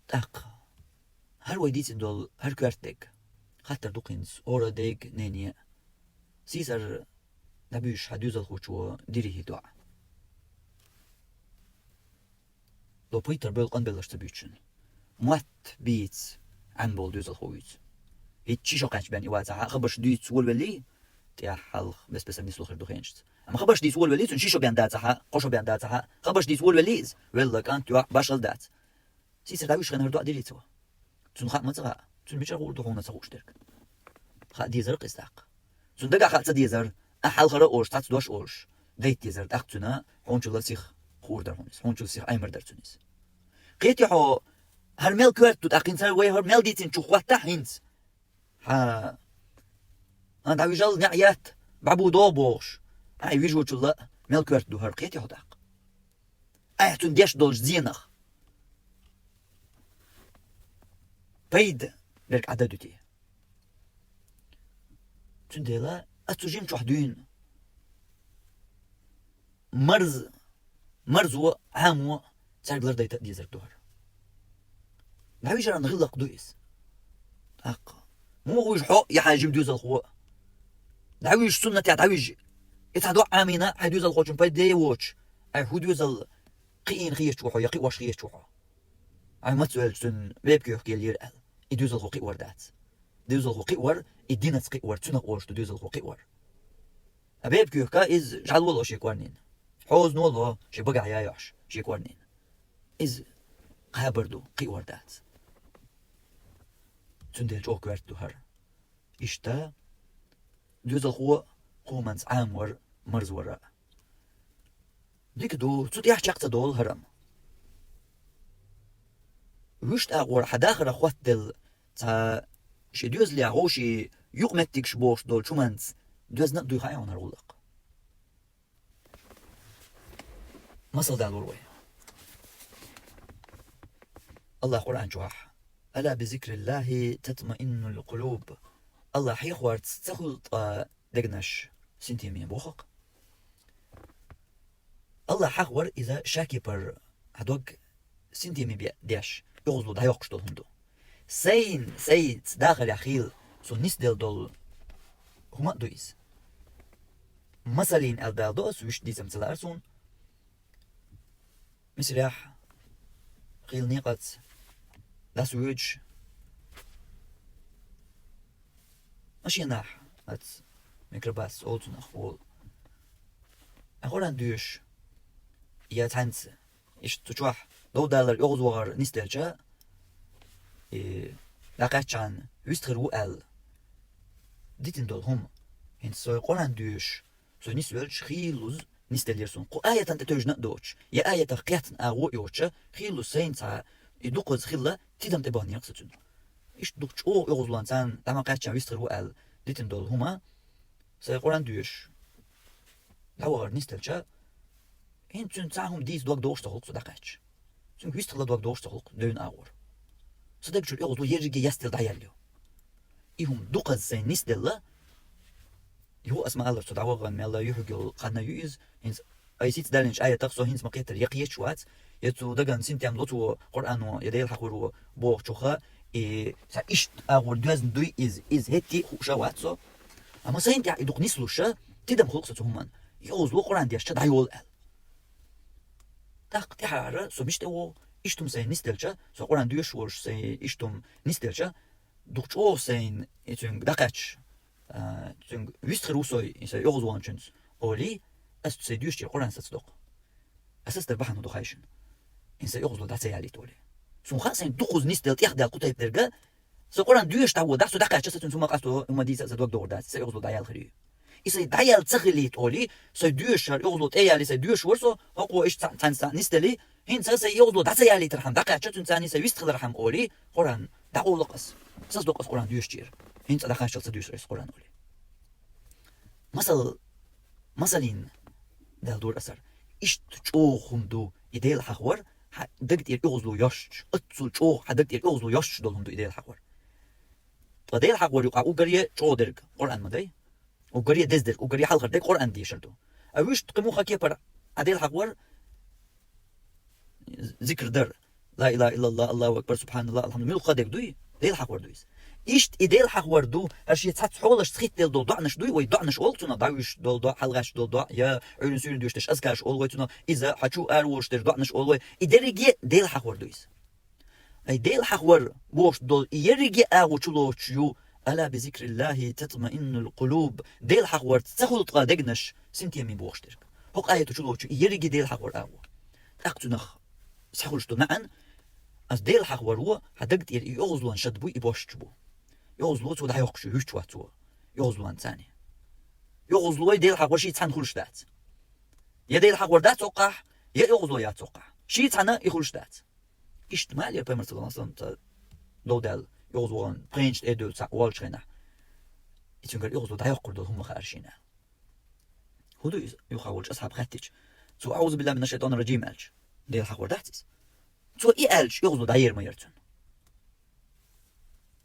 ТӀаккха хӀара вай дийцина долу хӀара коьртаниг, хаттар ду-кх хӀинца хӀора дега, нене а. Сийсара дӀабуьйшуш хьан доьзалхочо дирий хӀи доӀа. Ло пайтар бевлла къанбелларш ца буьйцу шуна. Мотт бийца Ӏан болу доьзалхо вуьйцу. ХӀинца ши шо кхаьчча бен и вацахьа, хабарш дийца волавеллий, тӀехьа хьалха бес-бесара нислуш хир ду хӀинца. Амма хабарш дийца волавеллий, цунна ши шо бен дацахьа, кхо шо бен дацахьа, хабарш дийца волавеллий из, велла кӀант йоӀ башхал дац. Сийсара дӀавуьйш хинна хӀара доӀа дирий цо? Цунна хаа ма ца хаьа, цунна мичара хуур ду хьуна ца хууш дерг? Хаа дезар-кх из тӀаккха. Цунна дагахь хаа ца дезар, ахь хьалхара а олуш, цхьацца дош а олуш, гайта дезар тӀаккха цунна, хьуначул сиха хуур дара хьуна иза, хьуначул сиха Ӏемар дара цунна иза. Кхетий хьо, хӀара мел коьрта ду тӀаккха хӀинца, вай хӀара мел дийцинчух хӀоттахь хӀинца? Хьа, а, дӀавижал, неӀ етта, бӀабу догӀу бохуш, ахь вижочул а мел коьрта ду хӀара, кхетий хьо тӀаккха? Ахь цунна деш долчу зенах пайда берг Ӏа дан дуьтий? Цундела ас цу жимчохь дуьйна марз, марзо, Ӏамо цаьрга лардайта а дезарг ду хӀара. ДӀавижаран гӀиллакх ду иза. ТӀаккха муха вуьжу хьо я хьан жима доьзалхо? ДӀавижа, суннатехь дӀавижа. И цхьа доӀа Ӏамийна хьайн доьзалхочун пайде воцуш, ай хӀун доьзал кхиийна хеташ ву хьо, я кхиош хеташ ву хьо? Ай маца велча цуьнан бепиг кхиеллера аьлла, и доьзалхо кхиор дац. Доьзалхо кхиор, и динаца кхиор, цуьнах олуш ду доьзалхо кхиор. А бепиг иза жӀаьло ло шен корнина. Хьозано ло шен багахь яйохьаш шен корнина. Иза кхабар ду, кхиор дац. Цундела чӀогӀа коьрта ду хӀара. Иштта, доьзалхо кхуманца Ӏамор, марзор а. Дика ду, цу тӀехь чекх ца долу хӀара-м. Вуьшта агӀор хьан дахарах хӀоттаделла, цхьа шен доьзалехь вовшийн юкъаметтигаш бохуш долчу хӀуманца доьзна а дуй хаьий хьуна хӀара гӀуллакх? Масал далора вай. АллахӀа Къуръан чохь: «Ала би зикриллахӀи татмаиннул къулуб». АллахӀ хьехорца ца хуьлу ткъа дегнаш синтеме боху-кх. АллахӀ хьахавар иза шакепар хьан дог синтеме бе-, деш, оьгӀазло дӀайоккхуш долу хӀума ду. Сайн, сайца дахарехь хийла со нисделла долу хӀума а ду иза. Масаллин аьлла дала до ас, вуьшта дийцам ца лаара суна. Мисарехь хийла некъаца дӀасавоьдуш, машенахь, аца, микробас олу цунах, волу. Ахь Къуръан доьшуш, я цхьаьнца, иштта цу чохь дов далар, оьгӀазвахар нисделча, и, дӀакхаьччахьана вистхир ву аьлла дитина долу хӀума. ХӀинца со Къуръан доьшуш, со нисвелча, хийллуз нисделлера суна. Кху аятан тӀе тевжина а доцуш, я аятах кхеттана агӀо а йоцуша, хийллуз сайна цхьа и дукхаза хилла тидам тӀебахнера-кх сан цуьнан. Иштта дукха чӀогӀа оьгӀазлонан царна дӀа ма кхаьчча вистхир ву аьлла дитина долу хӀума, сайн Къуръан доьшуш, дӀавахар нисделча, хӀинца цуьнан цхьа хӀума дийца дог догӀуш ца хуьлу-кх со дӀакхаьчча. Цуьнга вистхила дог догӀуш ца хуьлу-кх девнан агӀор. Сан даг чуьра оьгӀазло ерриге ястелла дӀаяьлла ю. И хӀума дукхаза сайна нисделла, юха ас ма-аллара, со дӀавахана мелла юьхьиг йолу хан ю иза, хӀинца ай сица даллинчу аятах со хӀинца ма-кхеттара я кхеташ вац, я цу даган синтем ло цо Къуръано, я Дела хьахоро бохучуха, и сан иштта агӀор доьзна дуй иза, иза хӀетте а хууш а вац со. Амма сайна тӀехь и дукха нислуша, тидам хуьлу-кх сан цу хӀуманна, оьгӀазло Къуръан дешча дӀайолу аьлла. ТӀаккха тӀаьхьара со мича тӀе вогӀу, иштта хӀума сайна нисделча, со Къуръан доьшуш волуш сайн иштта хӀума нисделча, дукха чӀогӀа сайна и цуьнга дӀакхаьчча, а, цуьнга вистхир ву со и сайн оьгӀазваханчуьнца, олий, ас цу сайн доьшучеран Къуръан сацадоккху. Ас ас дар бахьана ду хайшина. И сайн оьгӀазло дӀа ца ялийта, олий. Суна хаьа сайна дукхаза нисделла тӀехдаьлла кху тайпа дерг, со Къуръан доьшуш дӀаводахь, со дӀакхаьчча, сан цуьнан хӀума къасто, хӀума дийца а сан дог догӀур дац, сайн оьгӀазло дӀаяьлла хир ю. И сайн дӀаяьлла ца хилийта, олий, сайн доьшуш хӀара оьгӀазло тӀеялий, сайн доьшуш вара со, хӀокхо иштта цхьаьна, цхьаьна нисделий, хӀинца сайн оьгӀазло дӀа ца ялийтархьама дӀакхаьчча, цуьнан царний сайн вистхилархьама, олий, Къуръан дӀакъовлу-кх ас. Сацадоккху ас Къуръан доьшучеран. ХӀинца дӀакхаччалц ца доьшу ас Къуръан, олий. Масал, масаллин дала дора асар. Иштта чӀогӀа хӀума ду и Дела хьахавар, хьан даг тӀера оьгӀазло йоьшча, оццул чӀогӀа хьан даг тӀера оьгӀазло йоьшча долу хӀума ду и Дела хьахавар. Ткъа Дела хьахавар юкъахь уггаре чӀогӀа дерг Къуръан ма дай? Уггаре деза дерг, уггаре хьалхара дерг Къуръан дешар ду. А вуьшта кхин муха кепара а Дела хьахавар, зикр дар. Ла илаха иллаллах, Аллаху акбар, субханаллах, алхьамдулиллах, муьлхха дерг дуй? Дела хьахавар ду иза. Иштта и Дела хьахавар ду, хӀара шен цхьацца хьолашца хӀиттаделла долу доӀанаш дуй, вай доӀанаш олу цунах, дӀавуьжуш долу доӀа, хьалагӀаьтташ долу доӀа, я Ӏуьйрин суьйрин доьшуш дерш азкарш олу вай цунах, иза хьан чу ара волуш дерш доӀанаш олу вай. И дерриге а Дела хьахавар ду иза. Ай, Дела хьахавар бохуш долу и ерриге а агӀо чулоцуш ю «Ала би зикриллахи татмаиннул къулуб». Дела хьахаварца ца хуьлу ткъа дегнаш синтеме бохуш дерг. ХӀокху аято чулоцу и ерриге Дела хьахавар агӀо. ТӀаккха цунах схьахуьлуш ду маьӀна, ас Дела хьахаваро хьан даг тӀера и оьгӀазлонан шад буй, и бошчу бу. ОьгӀазло цо дӀайоккхуш ю, хӀуьттуш вац цо оьгӀазлонан цӀарна. ОьгӀазлой, Дела хьахаварший цхьаьна хуьлуш дац. Я Дела хьахавар дац хӀокхахь, я оьгӀазло яц хӀокхахь. Ший цхьаьна и хуьлуш дац. Иштта ма аьллера пайхамар саллаллаху алейхи ва саллам, ца дов даьлла, оьгӀаз вахана, пхенчу тӀе девлла цхьаъ волчу хенахь. И цуьнгара оьгӀазло дӀайоккхур долу хӀума ма хаьара шена. ХӀун ду иза? Юха волчу асхьаб хаьттича, цо «Аузу биллахи минаш шайтанир раджим» аьлча, Дела хьахавар дац иза? Цо и аьлча, оьгӀазло дӀаер ма яра цуьнан.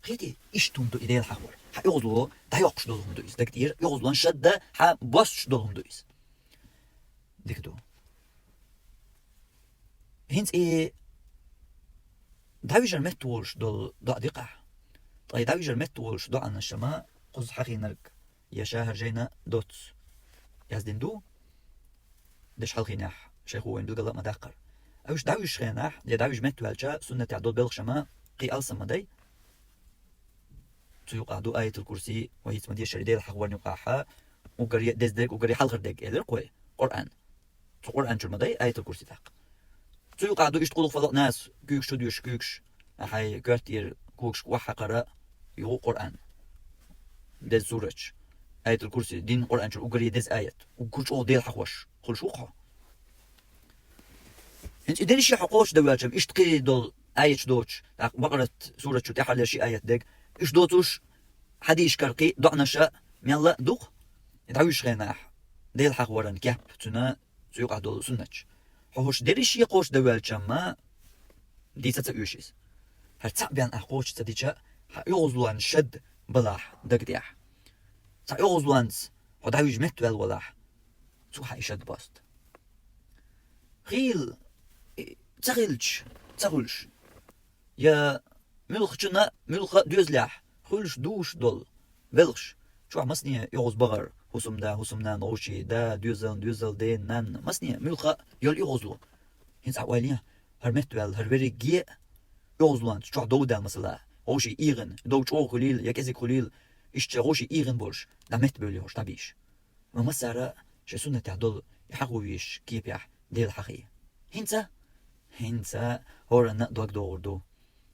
Хетий, иштта хӀума ду и Дела хьахавар. Хьан оьгӀазло дӀайоккхуш долу хӀума ду иза. Даг тӀера оьгӀазлонан шад дан хьан босчуш долу хӀума ду иза. Дика ду. ХӀинца и дӀавижар метта волуш долу доӀа дикхахь. Ткъа и дӀавижар метта волуш доӀанаш ма кхуза хьахийнарг я ша хӀара жайна доцца яздина ду. Деш хьалхийнехь шайхо вайна билгала а ма даккхара. Уьш дӀавижучу хенахь, я дӀавижа метта ваьлча, суннатехь долу белхаш ма кхин алсам ма дай. Цу юкъахь ду Аятул Курси, вай хӀинца ма дешара Дела хьахаварна юкъахь, уггаре деза дерг, уггаре хьалхара дерг, элира кхо, Къуръан. Цу Къуръан чуьра ма дай Аятул Курси тӀаккха. Цу юкъахь ду иштта къулху фалакъ нас, куьйгаш чу доьшуш, куьйгаш, ахьа, коьртера когашка охьа хьакхара, юха Къуръан. Деза сурачу. Аятул Курси, дин Къуръан чуьра уггаре деза аят. Уггар чӀогӀа Дела хьахош хуьлуш ву хьо. ХӀинца и дерриге хьо кхочушдан ваьлча, иштта кхин долу аяташ доцуш, тӀаккха Бакъарат сурат чу тӀаьххьарлера ши аят дерг, уьш доцуш хьадисашкара кхин доӀанаш а мелла а ду-кх, и дӀавижучу хенахь Дела хьахаваран кеп цуьнан цу юкъахь долу суннаташ. Хьо хӀорш дерриге кхочушдан ваьлча ма дийца ца оьшу иза. ХӀара цхьаъ бен ахь кхочуш ца дича, хьан оьгӀазлонан шад балахь даг тӀехь. Цхьа оьгӀазлонца хьо дӀавижа метта ваьлла валахь, цу хьан и шад босса. Хийла, и, ца хилча, ца хуьлуш. Я муьлххачунна, муьлхха а доьзалехь хуьлуш, дуьйш долу белхаш. Чохь масане оьгӀаз бахар, хӀусамда, хӀусамнана, вовшийн да, доьзална, доьзалан ден, нанна, масане, муьлхха а йолу оьгӀазло. ХӀинца ахь ойла е, хӀара метта ваьлла, хӀара верриге а оьгӀазлонца чохь дов даьлла масала, вовшийн ийгӀина, дов чӀогӀа хуьлийла я кӀезиг хуьлийла, иштта вовшийн ийгӀина болуш, дӀа метта бевлла хӀорш дӀабийша. Ва массара шайн суннатехь долу и хьахо везаш кепехь Дела хьахийна. ХӀинца? ХӀинца хӀоранна а дог догӀур ду.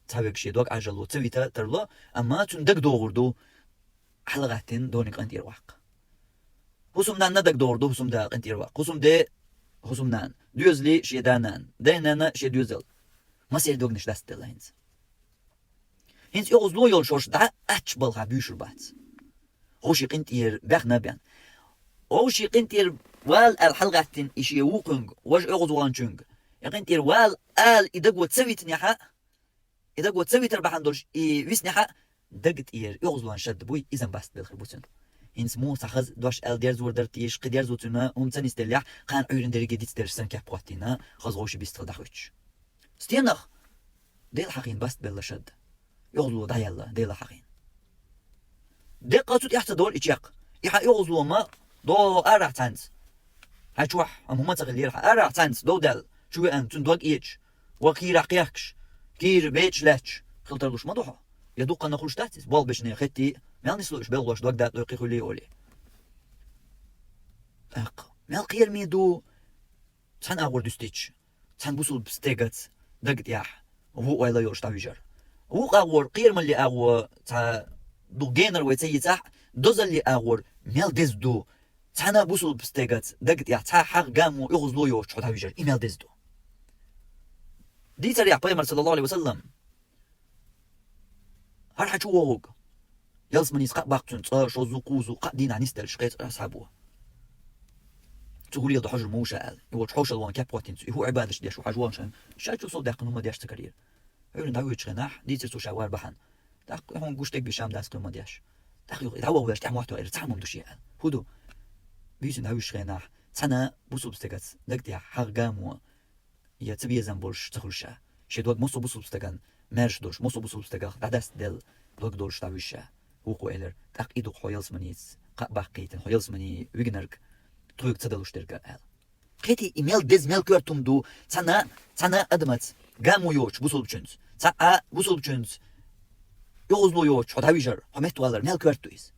Цхьа верг шен дог Ӏаьржалло ца вита тарло, амма цуьнан даг догӀур ду хьалагӀаьттина доник къинтӀера ваккха. ХӀусамнанна даг догӀур ду хӀусамда къинтӀера ваккха. ХӀусамде хӀусамнана, доьзали шен да-нана, дай-нана шен доьзал. Масех догнаш дац делла хӀинца. ХӀинца оьгӀазло йолуш хӀорш дӀа ачча балхахь буьйшур бац. Вовшийн къинтӀера баьхна а бен. Вовшийн къинтӀера вала аьлла хьалагӀаьттина и шен вукхуьнга, важа оьгӀазваханчуьнга, и къинтӀера вала ала и даго ца витинехь а, и даго ца витар бахьана долуш и виснехь а, даг тӀера оьгӀазлонан шад буй, иза-м баста белхар бу цуьнан. ХӀинца муха цхьа хаза дош аьлла дерзор дара те, кхин дерзо цуьнан хӀума ца нисделлехь, кхана Ӏуьйранна дерриге дицделларш санна кеп хӀоттийна, хаза вовшийн бистхила дӀахуьттуш. Стенах? Дела хьахийна баста белла шад. ОьгӀазло дӀаяьлла, Дела хьахийна. Деккъа цу тӀехь ца долу и чекх. И хьан оьгӀазло ма догӀу арахь цхьаьнца. Хьайн чохь, амма хӀума ца хиллера хьан. Арахь цхьаьнца дов даьлла, чу веана, цуьнан дог эцаш, ва кийрахь кхехкаш, кийра бечаш лаьтташ хила тарлуш ма ду хьо. Я дуккханна хуьлуш дац иза, болх бечу нехан хеттий, мел нисло уьш белхалош, дог датӀой, кхин хуьлий олий. ТӀаккха мел кхераме ду, цхьана агӀор дуьстича, цхьана бусулба стегаца даг тӀехь вукху ойла йолуш дӀавижар. Вукху агӀор, кхерамаллин агӀо цхьа дукха генара вай ца йийцахь, дозаллин агӀор мел деза ду, цхьана бусулба стегаца даг тӀехь цхьа хьагӀ, гамо, оьгӀазло йоцуш хьо дӀавижар, и мел деза ду. Дийцарехь, пайхамар, саллаллаху алейхи ва саллам, хӀара хьан чу вогӀург? Ялсаманица кхаъ баккха цуьнан цкъа, шозза, кхузза, кхаа дийнахь нисделларш кхечу асхьабо. Цу гуле ду хьожур ма ву ша аьлла. И волчу хьошалла ван кеп хӀоттийна цу, и хӀун Ӏибадаташ деш ву хьажа ван шайн, ша чу сов даьккхина хӀума деш ца карийра. Ӏуьйранна дӀавоьдучу хенахь, дийцира цо ша вар бахьана. ТӀаккха хьуна гуш дерг бен шам дац хӀума деш. ТӀаккха юха и дӀаваха веш тӀаьхьа мотт ваийра, цхьа хӀума ду шен аьлла. ХӀун ду? Буьйсанна дӀавуьжучу хенахь, цхьана бусулба стегаца даг тӀехь хьагӀ, гамо, я ца безам болуш ца хуьлуш ша. Шен дог массо а бусулба стагана маьрша долуш, массо а бусулба стагах дӀадастаделла дог долуш дӀавуьжу ша. Вукхо элира, тӀаккха и ду-кх хьо ялсаманица кхаъ баккхийтина, хьо ялсамани вигнарг тхоьга ца далуш дерг а аьлла. Кхетий, и мел деза, мел коьрта хӀума ду, цхьана, цхьана адамаца, гамо йоцуш бусулбачуьнца, цхьа а бусулбачуьнца ОьгӀазло йоцуш хьо дӀавижар, хьо меттавалар мел коьрта ду иза?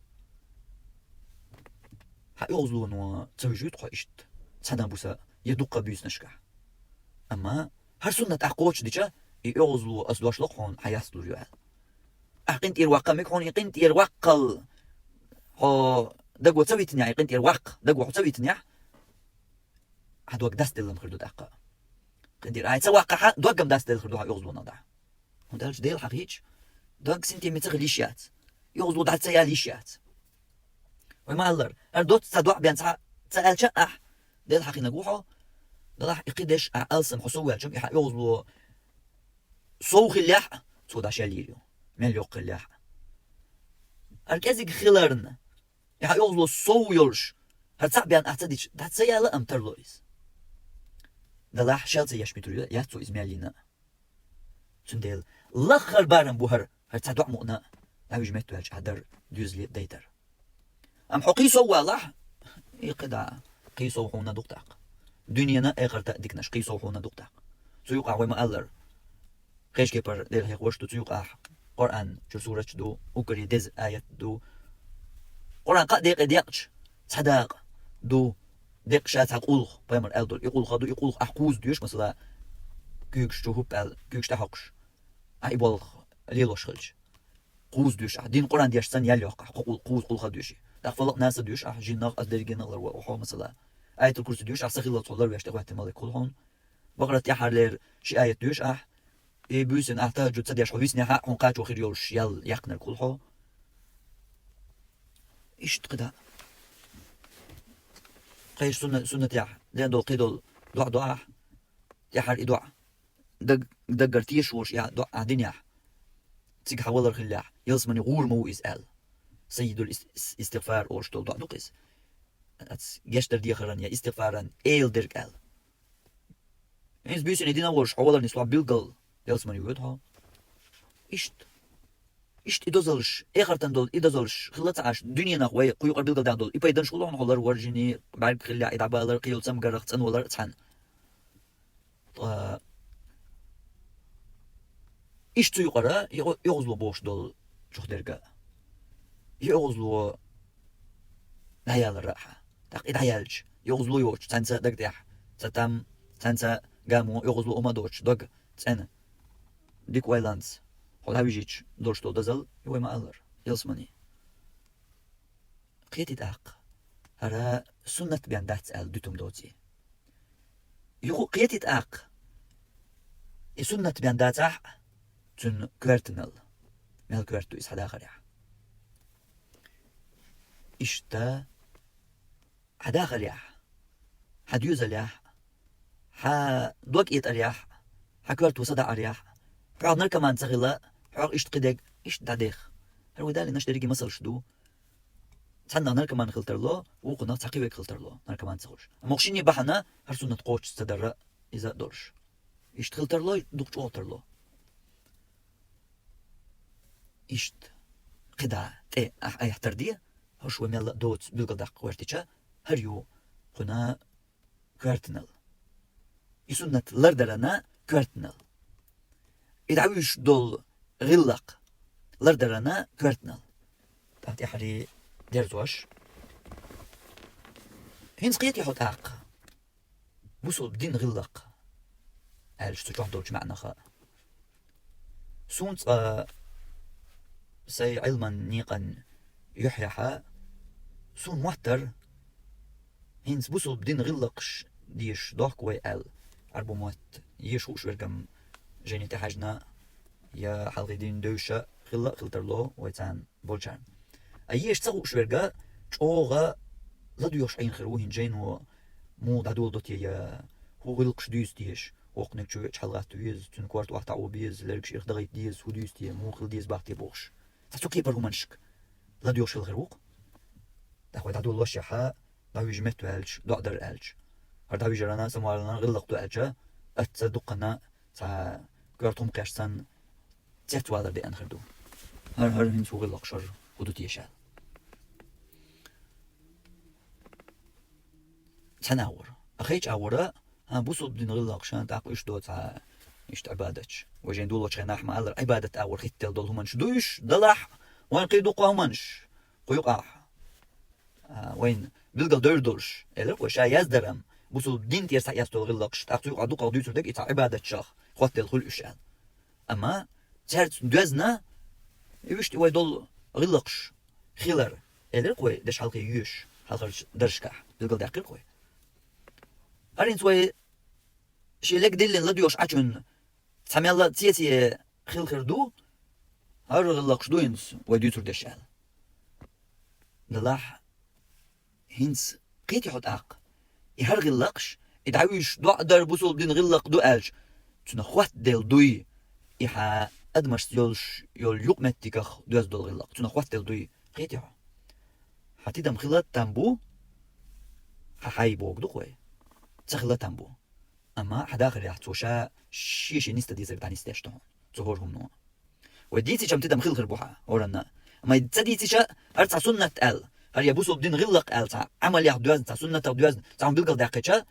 Хьан оьгӀазлоно ца вижуьйту хьо иштта цхьана буса я дуккха буьйсанашкахь. Амма хӀара суннат ахь кхочушдича, и оьгӀазло ас дошло хьуна хьан яцлур ю аьлла. Ахь къинтӀера ваккха мега хьуна, и къинтӀера ваккхал хьо даго ца витинехь, и къинтӀера ваккха даго хьо ца витинехь, хьан дог дастделла хир ду тӀаккха. КъинтӀера ахь ца ваккхахь, доггам дастделла хир ду хьан оьгӀазлонах дӀа. ХӀунда аьлча Дела хьахийча, дог синтеме ца хила йиш яц. ОьгӀазло дӀа ца яла йиш яц. Вай ма-аллара, хӀара доцца цхьа доӀа бен цхьа ца аьлча ахь, Дела хьахийнарг ву хьо, делахь и кхидерш ахь алсам хьо сов ваьлча, и хьан оьгӀазло сов хиллехь а, цо дӀа шел йийр ю, мел йоккха хиллехь а. ХӀара кӀезиг хиларна, и хьан оьгӀазло сов йолуш, хӀара цхьаъ бен ахь ца дича, дӀа ца яла, амма тарло иза. Делахь шел ца еш митур ю, яц цо иза мел йина. Цундела лаххара барам бу хӀара, хӀара цхьа доӀа мукъана дӀавижа меттаваьлча ахь дар доьзале дайтар. Амма хьо кхийсов валахь, и кхидӀа кхийсов хьуна ду-кх тӀаккха. Дуьненан а, эхартан а диканаш кхийсов хьуна ду-кх тӀаккха. Цу юкъахь вай ма-аллара, кхечу кепара Дела хьехош ду, цу юкъахь Къуръан чуьра сураташ ду, уггаре деза аят ду. Къуръан кхаа декъе декъча, цхьа дакъа ду, декъа ша цхьа къулх, пайхамар аьлла долу, и къулха ду, и къулх ахь кхуза доьшу, масала, куьйгаш чу хӀуп аьлла, куьйгаш тӀехьокхуш, ахь и болх лелош хилча. Кхуза доьшу ахь, дин Къуръан деш санна ял йоккху ахь, кху къул-, кхуза къулха доьшу. ТӀаккха фалакъ, нас а доьшу ахь, жиннах а, дерригенах а лар ву хьо, масала. Аятал-Курси доьшу ахь, са хиллалц хьо ларвеш тӀехӀоьттина малик хуьлу хьуна. Бакъарат тӀаьххьарлера ши аят доьшу ахь, и буьйсанна ахь тахӀажжуд ца деш хьо виснехь а, хьуна кхачо хир йолуш ял яьккхинарг хуьлу хьо. Иштта кхидӀа. Кхечу сунна-, суннатехь лен долу кхин долу доӀа до ахь, тӀаьххьара и доӀа даг-, даггара тешаш волуш и доӀа ахь динехь, цига хьан валар хиллехь, ялсамане гӀур ма ву иза аьлла. Саййидул ис-, ис-, истигъфар олуш долу доӀа ду-кх иза. Аца гечдар дехаран я истигъфаран эла дерг аьлла. ХӀинца буьйсанна дина а волуш, хьо валарна слаб билггал ялсамане воьду хьо. Иштта. Иштта и дозаллаш, эхартан долу и дозаллаш хилла ца Ӏаш, дуьненах вай кху юкъара билгалдаьхна долу и пайданаш хуьлу хьуна хьо ларваржиний, бӀаьрг хиллехь и дӀабалар, кхийолу цамгарах цӀанвалар а цхьаьна. Ткъа иштта цу юкъара и оьгӀазло бохуш долу чухдерг а. И оьгӀазло дӀаялар а хьан. ТӀаккха и дӀаяьлча, оьгӀазло йоцуш, цхьаьнца даг тӀехь ца там, цхьаьнца гамо, оьгӀазло хӀума а доцуш, дог цӀена, дика ойланца хьо дӀавижича долуш долу дозалла, и вай ма-аллара, ялсамане. Кхетий тӀаккха, хӀара суннат бен дац аьлла дуьтур доций? Юха а кхетий тӀаккха, и суннат бен дацахь а, цуьнан коьртанал, мел коьрта ду иза хьан дахарехь. Иштта, хьан дахарехь, хьан доьзалехь, хьан дог этӀарехь, хьан коьрто садаӀарехь, хьох наркоман ца хила, хьох иштта кхидерг, иштта дӀадеха. ХӀара вай далийнарш дерриге масалш ду. Цхьаннах наркоман хила тарло, вукхунах цхьа кхин верг хила тарло, наркоман ца хуьлуш. Амма хӀокху шинне бахьана хӀара суннат кхочуш ца дара иза а долуш. Иштта хила тарло, дукха чӀогӀа тарло. Иштта, кхидӀа тӀе ахь айхьа тарде, хӀорш вай мелла а доцу билгалдаккха гӀоьртича, хӀара ю кхуьнан коьртанал. И суннат лардаран коьртанал. И дӀавуьйш долу гӀиллакх лардаран коьртанал. ТӀаккха тӀаьххьара дерзош. ХӀинца кхетий хьо тӀаккха? Бусулба дин гӀиллакх, аьлча цу чохь долчу маьӀнаха. Суна цкъа сайн Ӏилман некъан юьхьехьа, суна моттара, хӀинца бусулба дин гӀиллакхаш дезаш дохку вай аьлла, Ӏарбо мотт еша хууш верг-м жайна тӀехьаьжна, я хьалхе дин девзаш хилла а хила тарло вай царна болчарна. А еша ца хууш верг чӀогӀа ладоьгӀуш Ӏийна хир ву хӀинца жайно, муха дӀадоладо те я хӀун гӀиллакхаш дуьйцу теша, воккханиг чу веача хьалагӀатта веза, цуьнан корта охьатаӀо беза, лергаш ирх дахийта деза, хӀун дуьйцу те, муха хила деза бах те бохуш. Цхьа цу кепара хӀуманашка ладоьгӀуш хила хир ву-кх. ТӀаккха вай дӀадолалошшехьа, дӀавижа меттаваьлча, доӀа дара аьлча, хӀара дӀавижарана, самаваларна гӀиллакх ду аьлча, аца дуккхана цхьа коьрта хӀума кхаьчча санна, цецвалар деана хир ду. ХӀара, хӀара хӀинца хӀун гӀиллакхаш, хӀара хӀун ду теша аьлла. Цхьана агӀора. А кхечу агӀора, хӀан, бусулба дин гӀиллакхаш, тӀаккха уьш доцу, хӀан, Иштта Ӏибадаташ. Вай жайн долочу хенахь ма-аллара, Ӏибадат агӀор хӀиттаделла долу хӀуманаш дуй уьш, делахь, вайн кхин дукха хӀуманаш кху юкъахь, а, вайна билггал девр долуш, элира вай, ша яздарам, бусулба дин тӀера схьаэцна долу гӀиллакхаш, тӀаккха цу юкъахь дукхах дуьйцур дерг и цхьа Ӏибадаташ хӀоттаделла хуьлу уьш аьлла. Амма цаьрца доьзна, и вуьшта и вай долу гӀиллакхаш хилар, элира вай, деш хьалхе йоьшуш, хьалхарчу даржашкахь билгалдаьккхира вай. ХӀара хӀинца вай шен лег диллина ладоьгӀуш Ӏачунна цхьа мелла а цеций хила хир ду, хӀара гӀиллакхаш ду хӀинца вай дуьйцур деш аьлла. Делахь, хӀинца кхетий хьо тӀаккха? И хӀара гӀиллакхаш, и дӀавуьйш доӀа дар бусулба дин гӀиллакх ду аьлча, цунах хӀоттаделла дуй, и хьан адамашца йолуш йолу юкъаметтигах доьзна долу гӀиллакх, цунах хӀоттаделла дуй, кхетий хьо? Хьан тидам хила а там бу, хьан хьай богу ду вай. Ца хила а там бу. Амма хьан дахарехь цо ша шен-шен ниста дезарг дӀанисдеш ду хьуна цу хӀора хӀумано. Вай дийцича-м тидам хила хир бу хьан хӀоранна. Амма ца дийцича, хӀара цхьа суннат аьлла, хӀара я бусулба дин гӀиллакх аьлла цхьа Ӏамалех доьзна, цхьа суннатах доьзна, цхьа хӀума билгалдаьккхича,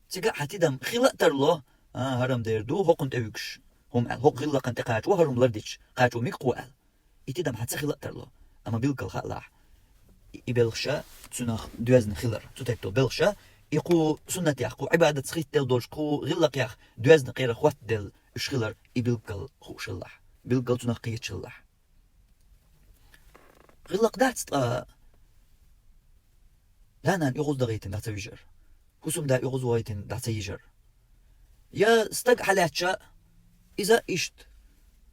цига хьан тидам хила а тарло, а, хӀара-м дер ду, хӀокхунна тӀевуьгуш хӀума аьлла, хӀокху гӀиллакхана тӀекхачо хӀара хӀума лардича кхачо мега кхо аьлла. И тидам хьан ца хила а тарло, амма билггал хаалахь, и белхаша цунах доьзна хилар, цу тайпа долу белхаша, и кху суннатех, кху Ӏибадатца хӀиттаделла долчу кху гӀиллакхех доьзна кхерар хӀоттаделла уьш хилар, и билггал хууш хилалахь, билггал цунах кхеташ хилалахь. ГӀиллакх дац ткъа да-нана оьгӀаз дан гӀайтина дӀа ца вижар, хӀусамда оьгӀаз ван гӀайтина дӀа ца йижар. Я стаг хьалаьцча, иза иштта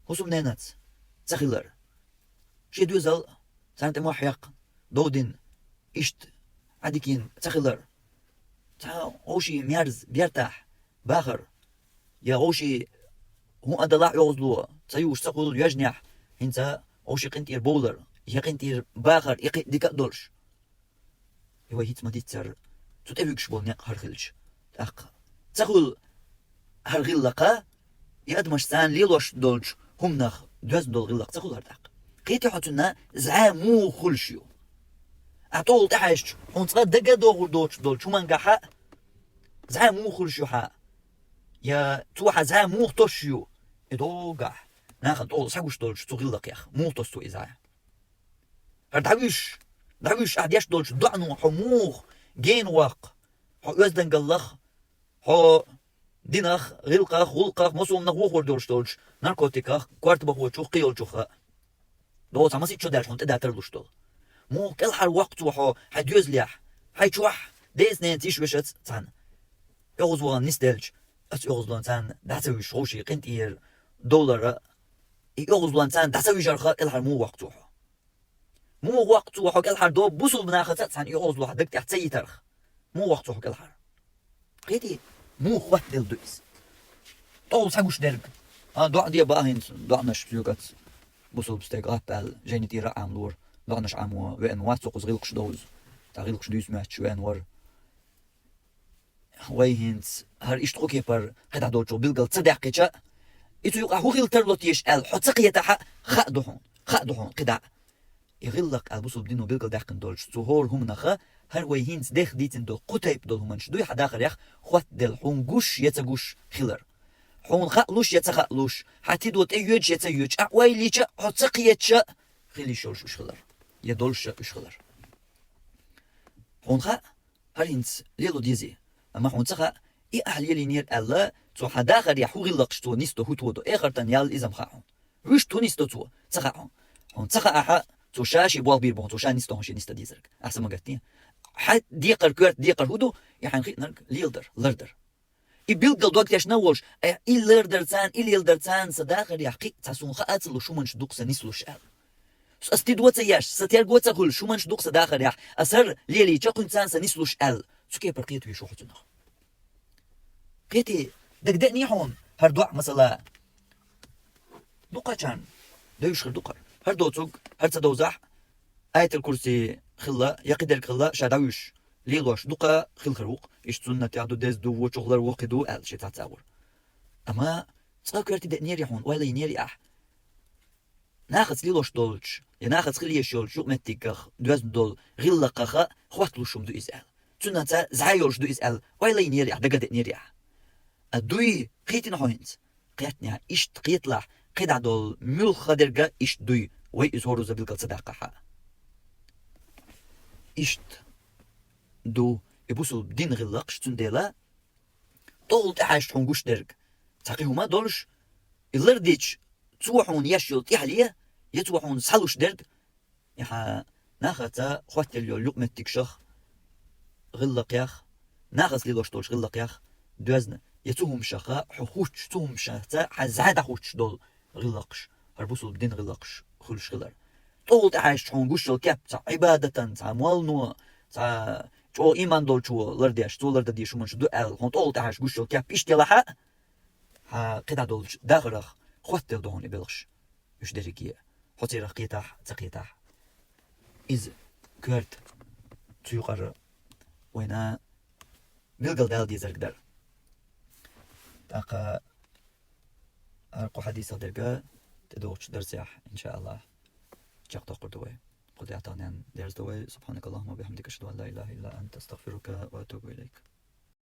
хӀусамненаца ца хилар. Шен доьзал царна тӀе мохь яьккхина, дов дина, иштта Ӏадикина ца хилар. Цхьа вовшийн мерза бертахь бахар, я вовшийн хӀун а далахь оьгӀазло, ца юуш ца хуьлу йоьжнехь, хӀинца вовшийн къинтӀера бовлар, я къинтӀера бахар, и кхин а дика а долуш. И вай хӀинца ма-дийццара, цу тӀевуьгуш болу некъ хӀара хилча. ТӀаккха ца хуьлу хӀара гӀиллакха, и адамаш царна лелош долчу хӀуманах доьзна долу гӀиллакх ца хуьлу хӀара тӀаккха. Кхетий хьо, цунна зӀе муха хуьлуш ю? Ахь тӀехула тӀехьаьжча, хьуна цкъа дага а догӀур доцуш долчу хӀумангахьа зӀе муха хуьлуш ю хьан? Я цо хьан зӀе муха тосуш ю? И догахь, нахана тӀехула схьагуш долчу цу гӀиллакхех муха тосу цо и зӀе? ХӀара дӀавуьш, дӀавуьш ахь деш долчу доӀано хьо муха гена ваккха, хьо оьздангаллах, хьо динах, гӀиллакхах, гӀуллакхах, массо а хӀуманах вохор долуш долчу наркотиках, корта бахочух, кхийолчух а. Дола цхьа масийтта шо даьлча хьуна тӀе да тарлуш долу. Муха кӀелхьара воккху цо хьо хьайн доьзалехь, хьайн чохь, деза-ненаца, йиша-вешаца цхьаьна? ОьгӀазлонан нисделча, аса оьгӀазлонан царна дӀа ца вуьжуш, вовшийн къинтӀера довлара, и оьгӀазлонан царна дӀа ца вижарха кӀелхьара муха воккху цо хьо? Муха воккху цо хьо кӀелхьара, доба бусулба нахаца а цхьаьна и оьгӀазло хьан даг тӀехь ца йитарх? Муха воккху цо хьо кӀелхьара? Кхетий, муха хӀоттаделла ду иза? ТӀехула схьагуш дерг. А, доӀа де баха хӀинца, доӀанаш соьгаца. Бусулба стеган гӀап аьлла, жайни тӀера а Ӏамалора, доӀанаш Ӏамо веана вац со кхуза гӀиллакхаш довза. Цхьа гӀиллакхаш дуьйцу моьттуш веана вара. Вай хӀинца хӀара иштта кху кепара кхидӀа долчух билгал ца даьккхича, и цу юкъахь хӀун хила тарло теша аьлла, хьо ца кхетахь а, хаа ду хьуна, хаа ду хьуна кхидӀа. И гӀиллакх аьлла бусулба дино билгалдаьккхина долчу цу хӀора хӀуманах, хӀара вай хӀинца дех дийцина долу кху тайпа долу хӀуманаш дуй хьан дахарехь хӀоттаделла, хьуна гуш я ца гуш хилар. Хьуна хаалуш я ца хаалуш, хьан тидо тӀейоьдуш я ца йоьдуш, ахь ойла йича а, хьо ца кхетча а хила йиш йолуш уьш хилар, я долуш а уьш хилар. Хьуна хаьа, хӀара хӀинца лело дезий? Амма хьуна ца хаьа, и ахь лелийнера аьлла, цо хьан дахарехь хӀун гӀиллакхаш цо нисдо, хӀун тодо, эхартан ял иза-м хаьа хьуна. Вуьшта хӀун нисдо цо, ца хаьа хьуна. Хьуна ца хаьа ахьа, цо ша шен болх бийр бу хьуна, цо ша нисдо хьуна шен ниста дезарг. Ахьа ма гатде. Хьан декхар, коьрта декхар хӀун ду, и хьайна хиънарг леладар, лардар. И билггал дог тешна а волуш, э, и лардар царна, и леладар царна сан дахарехь кхин а цхьа суна хаа ца луш хӀуманаш дукха сан нислуш аьлла. Ас тидо ца еш, сан терго ца хуьлуш хӀуманаш дукха сан дахарехь, ас хӀара лелийча кхуьнан царна сан нислуш аьлла. Цу кепара кхетавеш ву хьо цунах. Кхетий, дагадеъний хьуна хӀара доӀа, масала? Дукхачарна девзаш хир ду-кх хӀара. ХӀара доцург, хӀара ца довзахь, Аятал-Курси хилла, я кхидерг хилла, ша дӀавуьжуш, лелош дукха хила хир ву-кх. Иштта суннатех ду, деза ду, вочух лар воккхий ду аьлла, шен цхьацца агӀор. Амма цкъа коьрте деънера хьуна, ойла йинера ахь. Нахаца лелош долчу, я нахаца хила еш йолчу юкъаметтигах доьзна долу гӀиллакхаха хӀотталуш хӀума ду иза аьлла. Цуьнан цхьа зӀе йолуш ду иза аьлла, ойла йинера ахь, дагадеънера ахь. А дуй, кхийтина хьо хӀинца? кхетнехь, иштта кхеталахь, кхидӀа долу муьлхха дерг а иштта дуй, вай иза хӀоразза билгал ца даккхахь а. Иштта ду и бусулба дин гӀиллакхаш, цундела тӀехула тӀехьаьжча хьуна гуш дерг цхьа кхин хӀума а долуш, и лардича, цо хьуна еш йолу тӀаьхьале, я цо хьуна схьалуш дерг, и хьан нахаца хӀоттаелла йолу юкъаметтигашах, гӀиллакхех, нахаца лелош долчу гӀиллакхех доьзна, я цу хӀуманашха хьо хӀуттуш, цу хӀуманашца хьан зӀе дӀахӀуттуш долу гӀиллакхаш, хӀара бусулба дин гӀиллакхаш хуьлуш хилар. ТӀехула тӀехьаьжча хьуна гуш йолу кеп цхьа Ӏибадатан, цхьа моллано, цхьа чӀогӀа ийман долчо лардеш, цо лардан дезаш хӀуманаш ду аьлла, хьуна тӀехула тӀехьаьжча гуш йолу кеп иштта елахь а, хьан кхидӀа долчу дахарах хӀоттаелла ду хьуна и белхаш. Уьш дерриге а. Хьо церах кхетахь, ца кхетахь. Иза коьрта цу юкъара вайна билгал дала дезарг дара. ТӀаккха хӀара кху хьадисах дерг а тӀедогӀучу дарсехь, иншааллахӀ, чекхдоккхур ду вай. Кху тӀехь тахана дерзадо вай. سبحانك اللهم وبحمدك، أشهد أن لا إله إلا أنت، أستغفرك وأتوب إليك.